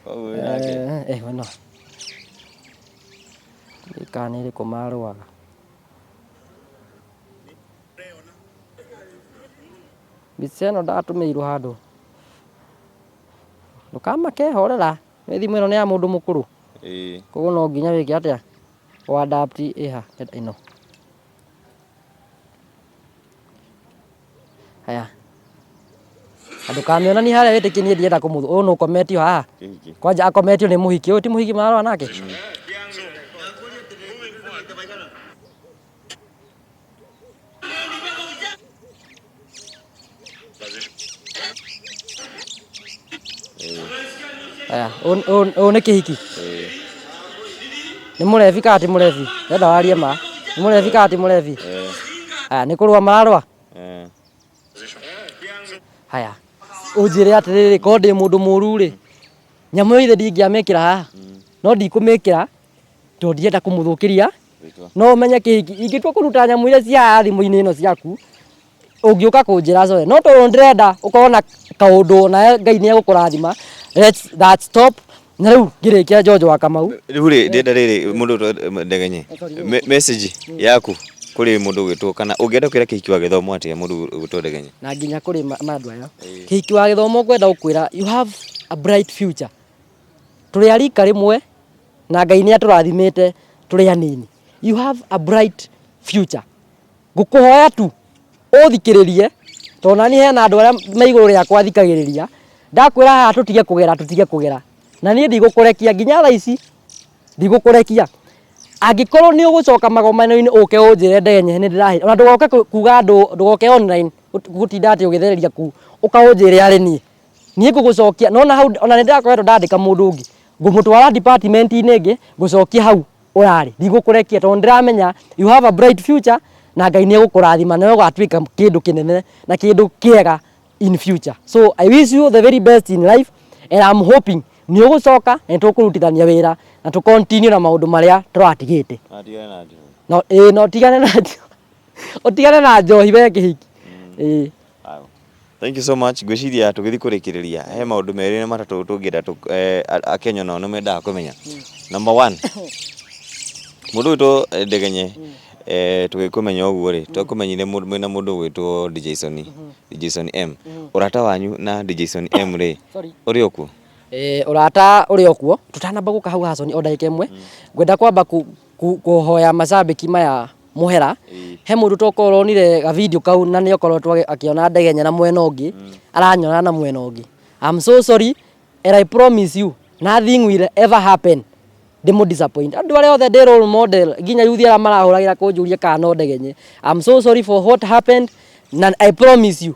Eh, eh, ĩno. Kana nĩ ĩrĩkũ marũaga. Mbica ĩno ndatũmĩirwo handũ. Ndũkamake horera, nĩ thimũ ĩno nĩ ya mũndũ mũkũrũ. Koguo no nginya wĩke atĩa? Ũ adapt ĩha ĩno. Haya. Na ndũkamĩonanie harĩa wĩtĩkie niĩ ndirenda kũmũthũ. Ũyũ nũ ũkometio haha? Kwanja akometio nĩ mũhiki. Ũyũ ti mũhiki mararũa nake? Aya, ũyũ nĩ kĩhiki? Nĩ mũrebi kana ti mũrebi? Ndĩrenda warie ma. Nĩ mũrebi kana ti mũrebi? Aya, nĩ kũrũa mararũa? Haya, ũnjĩre atĩrĩrĩ, korwo ndĩ mũndũ mũru rĩ, nyamũ ĩyo ithe ndingĩamĩkĩra haha? No ndikũmĩkĩra tondũ ndirenda kũmũthũkĩria. No ũmenye kĩhiki, ingĩtua kũruta nyamũ iria ciĩ haha thimũ-inĩ ĩno ciaku, ũngĩũka kũnjĩra sorry. No tondũ nĩndĩrenda ũkorwo na kaũndũ onawe Ngai nĩ egũkũrathima, let's that stop. Na rĩu ngĩrĩkia George wa Kamau. Rĩu rĩ ndĩrenda rĩrĩ mũndũ ũgwĩtwo Ndegenye message yaku kũrĩ mũndũ ũgwĩtwo kana ũngĩenda kwĩra kĩhiki wa gĩthomo atĩa mũndũ ũgwĩtwo Ndegenye? Na nginya kũrĩ andũ aya. Kĩhiki wa gĩthomo ngwenda gũkwĩra you have a bright future. Tũrĩ a rika rĩmwe na Ngai nĩ atũrathimĩte tũrĩ anini. You have a bright future. Ngũkũhoya tu ũthikĩrĩrie tondũ nani hena andũ arĩa me igũrũ rĩakwa thikagĩrĩria. Ndakwĩra haha tũtige kũgera tũtige kũgera. Na niĩ ndigũkũrekia nginya thaa ici ndigũkũrekia. Angĩkorwo nĩ ũgũcoka magomano-inĩ ũke ũnjĩre ndenye nĩ ndĩrahĩtia, ona ndũgoke kuga ndũgoke online gũtinda atĩ ũgĩthereria kũu, ũka ũnjĩre arĩ niĩ. Niĩ ngũgũcokia, nĩwona hau ona nĩ ndĩrakoretwo ndandĩka mũndũ ũngĩ, ngũmũtwara department -inĩ ĩngĩ, ngũcokie hau ũrarĩ, ndigũkũrekia tondũ nĩndĩramenya you have a bright future na Ngai nĩ egũkũrathima na ũgatuĩka kĩndũ kĩnene na kĩndũ kĩega in future. So I wish you the very best in life and I'm hoping nĩ ũgũcoka na nĩ tũkũrutithania wĩra na tũ continue na maũndũ marĩa tũratigĩte. No, ĩĩ na ũtigane na ũtigane na njohi we kĩhiki. Ĩĩ. Thank you so much. Ngwĩciria tũgĩthiĩ kũrĩkĩrĩria he maũndũ merĩ na matatũ tũngĩenda Akenya onao nĩ mendaga kũmenya. Number one, mũndũ ũgwĩtwo Ndegenye tũgĩkũmenya ũguo rĩ, twakũmenyire mwĩna mũndũ ũgwĩtwo DJ Soni, DJ Soni M. Ũrata wanyu na DJ Soni M rĩ, Sorry. ũrĩ o kuo? Ũrata ũrĩ o kuo, tũtanamba gũka hau Hasoni o ndagĩka ĩmwe, ngwenda kwamba kũhoya macambĩki maya mũhera, he mũndũ tokorwo ũronire ga video kau na nĩ akoretwo akĩona Ndegenya na mwena ũngĩ, aranyona na mwena ũngĩ. I'm so sorry and I promise you nothing will ever happen ndĩmũ disappoint. Andũ arĩa othe ndĩ role model nginya yuthi arĩa marahũragĩra kũnjũria kana no ndegenye. I'm so sorry for what happened na I promise you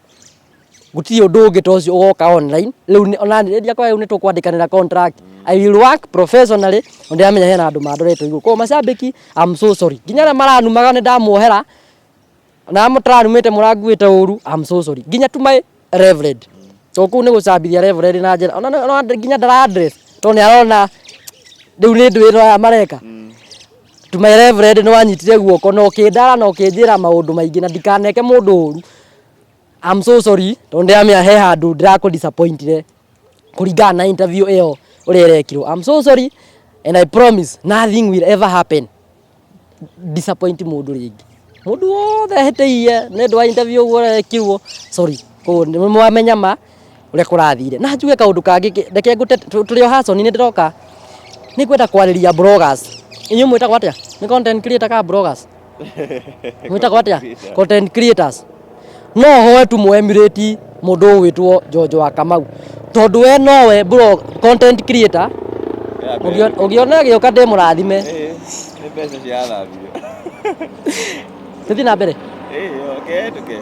gũtirĩ ũndũ ũngĩ ta ũcio ũgoka online rĩu ona niĩ ndiakorwo rĩu nĩ tũkwandĩkanĩra contract. I will work professionally na ndĩramenya hena andũ mandorete igũrũ. Koguo macambĩki, I'm so sorry. Nginya arĩa maranumaga nĩ ndamuohera na mũtaranumĩte mũranguĩte ũru, I'm so sorry. Nginya to my reverend. Tondũ kũu nĩ gũcambithia reverend na njĩra ona nginya ndara address tondũ nĩ arona rĩu nĩ ndwĩro aya mareka. To my reverend nĩ wanyitire guoko na ũkĩndara na ũkĩnjĩra maũndũ maingĩ na ndikaneke mũndũ ũru. I'm so sorry tondũ ndĩramenya he handũ ndĩrakũ disappointire kũringana na interview ĩyo ũrĩa ĩrekirwo. I'm so sorry and I promise nothing will ever happen disappoint mũndũ rĩngĩ. Mũndũ wothe hĩtĩirie nĩ ũndũ wa interview ũguo ũrekirwo, sorry. Koguo nĩ mwamenya ma ũrĩa kũrathire. Na njuge kaũndũ kangĩ, reke ngũte tũrĩ o Hasoni nĩ ndĩroka nĩ ngwenda kwarĩria bloggers. Inyuĩ mwĩtagwo atĩa? Nĩ content creator kana bloggers? Mwĩtagwo atĩa? Content creators. No hoe tu mũ emulate mũndũ ũgwĩtwo Njonjo wa Kamau. Tondũ we nowe blog content creator ũngĩona agĩũka ndĩmũrathime. Nĩ mbeca ciathambio. Tũthiĩ na mbere. Kĩhĩtũke.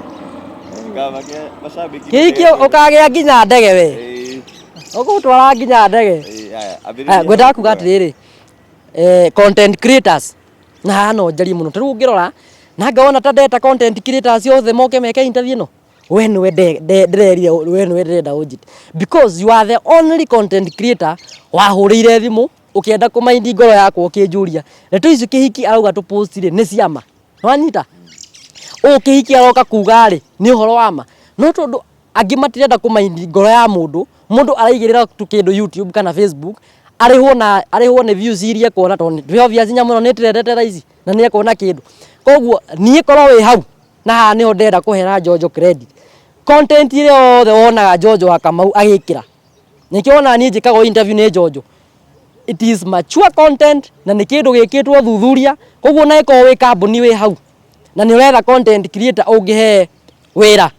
Macambĩki. Kĩhiki ũkagĩa nginya ndege we. Ũgũtwara nginya ndege. Aya, ngwendaga kuga atĩrĩrĩ, content creators na haha no njarie mũno ta rĩu ũngĩrora na ngawona ta ndeta content creators othe moke meke interview ĩno, we nĩwe ndĩrerire, we nĩwe ndĩrenda ũnjĩte because you are the only content creator wahũrĩire thimũ ũkĩenda kũmaindi ngoro yakwa ũkĩnjũria ndeto ici kĩhiki arauga tũ post rĩ nĩ ciama, nĩwanyita? Ũũ kĩhiki aroka kuga rĩ nĩ ũhoro wa ma, no tondũ angĩ matirenda kũmaindi ngoro ya mũndũ, mũndũ araigĩrĩra tu kĩndũ YouTube kana Facebook arĩhwo na arĩhwo nĩ views iria ekuona tondũ nĩ obvious nyamũ ĩno nĩ ĩtrendete thaa ici na nĩ ekuona kĩndũ. Koguo niĩ korwo wĩ hau na haha nĩho ndĩrenda kũhera Njonjo credit, content ĩrĩa yothe wonaga Njonjo wa Kamau agĩkĩra, nĩkĩo wonaga niĩ njĩkagwo interview nĩ Njonjo, it is mature content na nĩ kĩndũ gĩkĩtwo ũthuthuria, koguo ona ĩkorwo wĩ kambuni wĩ hau na nĩ ũretha content creator ũngĩhe wĩra,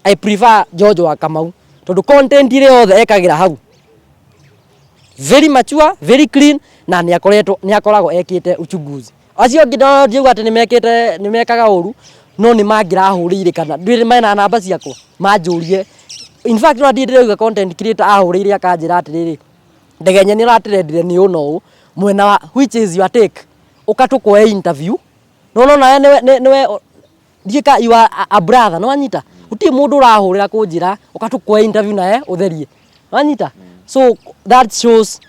I prefer Njonjo wa Kamau tondũ content ĩrĩa yothe ekagĩra hau very mature, very clean na nĩ akoretwo nĩ akoragwo ekĩte uchunguzi. Acio angĩ ndiuga atĩ nĩ mekĩte nĩ mekaga ũru no nĩ mangĩrahũrĩire kana ndũĩ mena namba ciakwa manjũrie. In fact no niĩ ndĩrauga content creator ahũrĩire akanjĩra atĩrĩrĩ, Ndegenye nĩ ũratrendire nĩ ũũ na ũũ mwena wa which is your take, ũka tũkũhe interview. No nĩwona we nĩwe ndiũĩ ka you are a brother, nĩwanyita? Gũtirĩ mũndũ ũrahũrĩra kũnjĩra ũka tũkũhe interview nawe ũtherie, nĩwanyita? So that shows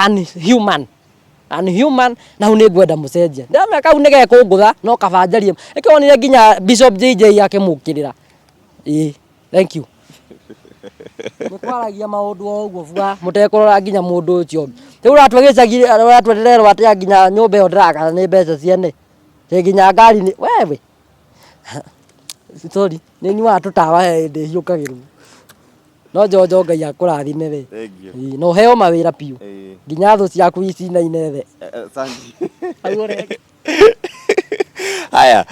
unhuman, unhuman na hau nĩ ngwenda mũcenjie. Ndĩramenya kau nĩ gekũngũtha no kaba njarie. Nĩkĩo wonire nginya Bishop JJ akĩmũkĩrĩra. Ĩĩ, thank you. Nĩ kwaragia maũndũ o ũguo bua mũtekũrora nginya mũndũ ũcio ũngĩ. Rĩu ũratua gĩcagi ũratua ndĩrerwo atĩa nginya nyũmba ĩyo ndĩraka nĩ mbeca ciene. Nginya ngari nĩ wewe. Sorry, nĩ nyuaga tũtawa he hĩndĩ hiũkagĩrwo. No Njonjo Ngai akũrathime we. Thank you. Ĩĩ, na ũheo mawĩra biũ. Ĩĩ. Nginya thũ ciaku icinaine thĩ. Asante. Hau ũreka. Haya,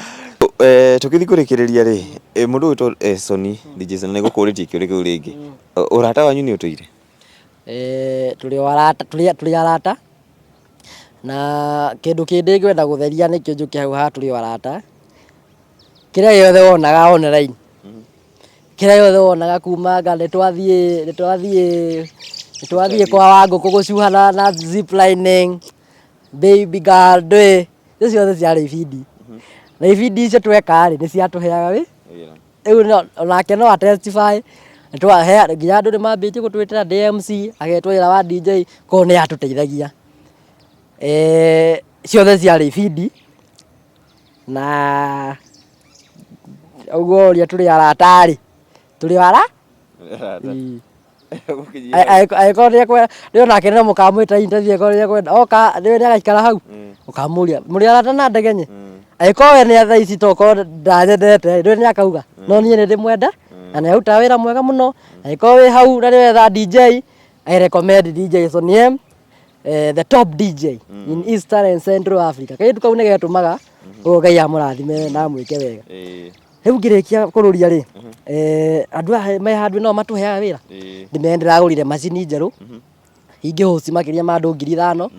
tũgĩthiĩ kũrĩkĩrĩria rĩ, mũndũ ũgwĩtwo Sony, DJ Sony nĩ ngũkũrĩtie kĩũria kĩu rĩngĩ. Ũrata wanyu nĩ ũtũire? Tũrĩ o arata, tũrĩ arata na kĩndũ kĩndĩ ngwenda gũtheria nĩkĩo njũke hau ha tũrĩ o arata, kĩrĩa gĩothe wonaga online, kĩrĩa gĩothe wonaga kuma anga nĩ twathiĩ nĩ twathiĩ nĩ twathiĩ kwa Wangũkũ gũcuha na ziplining, baby girl ndũĩ, icio ciothe ciarĩ ibindi. Na ibindi icio tweka rĩ, nĩ ciatũheaga wĩ rĩu onake no a testify nginya andũ nĩ mambĩtie gũtwĩtĩra ndĩ MC, agetwo wĩra wa DJ, koguo nĩ yatũteithagia. Ciothe ciarĩ ibindi na ũguo ũrĩa tũrĩ arata rĩ, tũrĩ o ara Angĩkorwo nĩ ekwenda, nĩ onake no mũkamwĩta interview angĩkorwo nĩ ekwenda, oka nĩ agaikara hau, ũkamũria mũrĩ arata na Ndegenye? Angĩkorwo we nĩ thaa ici tokorwo ndanyendete ndũĩ nĩ akauga, no niĩ nĩ ndĩmwenda. Na nĩ arutaga wĩra mwega mũno. Angĩkorwo wĩ hau na nĩ wetha DJ, I recommend DJ Sonny M, the top DJ in Eastern and Central Africa. Kairĩtu kau nĩ getũmaga, ũguo Ngai amũrathime na amwĩke wega. Rĩu ngĩrĩkia kũrũria rĩ, andũ aya me handũ no matũheaga wĩra. Ndĩmere ndĩragũrire macini njerũ ingĩhost makĩria ma andũ 5,000.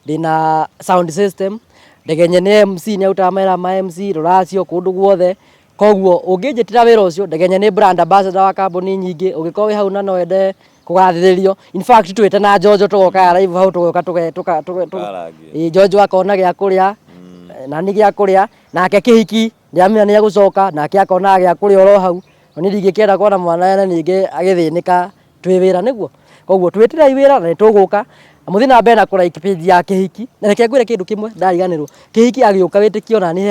Ndĩna sound system. Ndegenye nĩ MC, nĩ arutaga mawĩra ma MC rũracio kũndũ guothe. Koguo ũngĩnjĩtĩra wĩra ũcio, Ndegenye nĩ brand ambassador wa kambuni nyingĩ. Ũngĩkorwo wĩ hau na no wende kũgathĩrĩrio, in fact twĩte na Njonjo tũgokaga live hau, tũgoka Tũkarangie. Ĩĩ, Njonjo akona gĩa kũrĩa na nĩ gĩa kũrĩa nake. Kĩhiki ndĩramenya nĩ egũcoka nake akona gĩa kũrĩa oro hau. Na niĩ ndingĩkĩenda kuona mwana ene ningĩ agĩthĩnĩka twĩ wĩra nĩguo. Koguo twĩtĩrei wĩra na nĩ tũgũka na mũthiĩ na mbere na kũ like page ya Kĩhiki. Na reke ngwĩre kĩndũ kĩmwe ndariganĩrwo, Kĩhiki agĩũka wĩtĩkio nani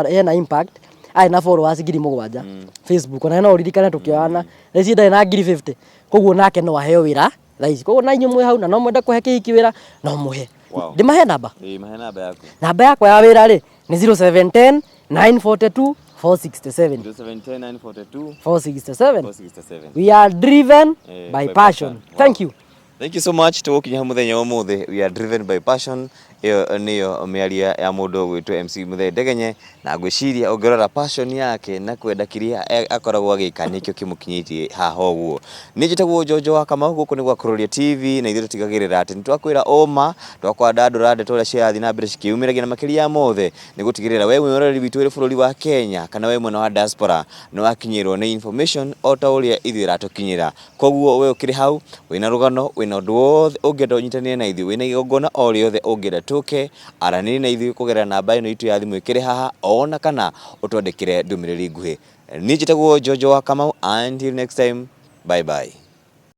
hena impact, arĩ na followers 7,000 Facebook. Ona no ũririkane tũkĩoyana, thaa ici ndarĩ na 50,000. Koguo nake no aheo wĩra thaa ici. Koguo na inyuĩ mwĩ hau na no mwende kũhe Kĩhiki wĩra, no mũhe. Ndĩmahe namba? Ĩĩ, mahe namba yaku. Namba yakwa ya wĩra rĩ nĩ 0710 942 467. 0710 942 467. 467. We are driven by by passion. passion. Wow. Thank you. Thank you so much. Tũgũkinya hau mũthenya wa ũmũthĩ. We are driven by passion. Ĩyo nĩyo mĩario ya mũndũ ũgwĩtwo MC Mũthee Ndegenye, na ngwĩciria ũngĩrora passion yake na kwenda kĩrĩa akoragwo agĩka nĩkĩo kĩmũkinyĩtie haha ũguo. Niĩ njĩtagwo Njonjo wa Kamau, gũkũ nĩ gwa Kururia TV, na ithuĩ tũtigagĩrĩra atĩ nĩ twakwĩra ũma, twakwandandũra ndeto ũrĩa cirathiĩ na mbere cikĩyumĩragia, na makĩria ya mothe nĩ gũtigĩrĩra we mwĩroreri witũ wĩ bũrũri wa Kenya kana we mwena wa diaspora nĩ wakinyĩrwo nĩ information o ta ũrĩa ithuĩ ĩratũkinyĩra. Koguo we ũkĩrĩ hau wĩna rũgano, wĩna ũndũ wothe ũngĩenda ũnyitanĩre na ithuĩ, wĩna igongona o rĩothe ũngĩenda tũke aranĩrie na ithuĩ kũgerera namba ĩno itũ ya thimũ ĩkĩrĩ haha, ona kana ũtwandĩkĩre ndũmĩrĩri nguhĩ. Niĩ njĩtagwo Njonjo wa Kamau. Until next time, bye bye.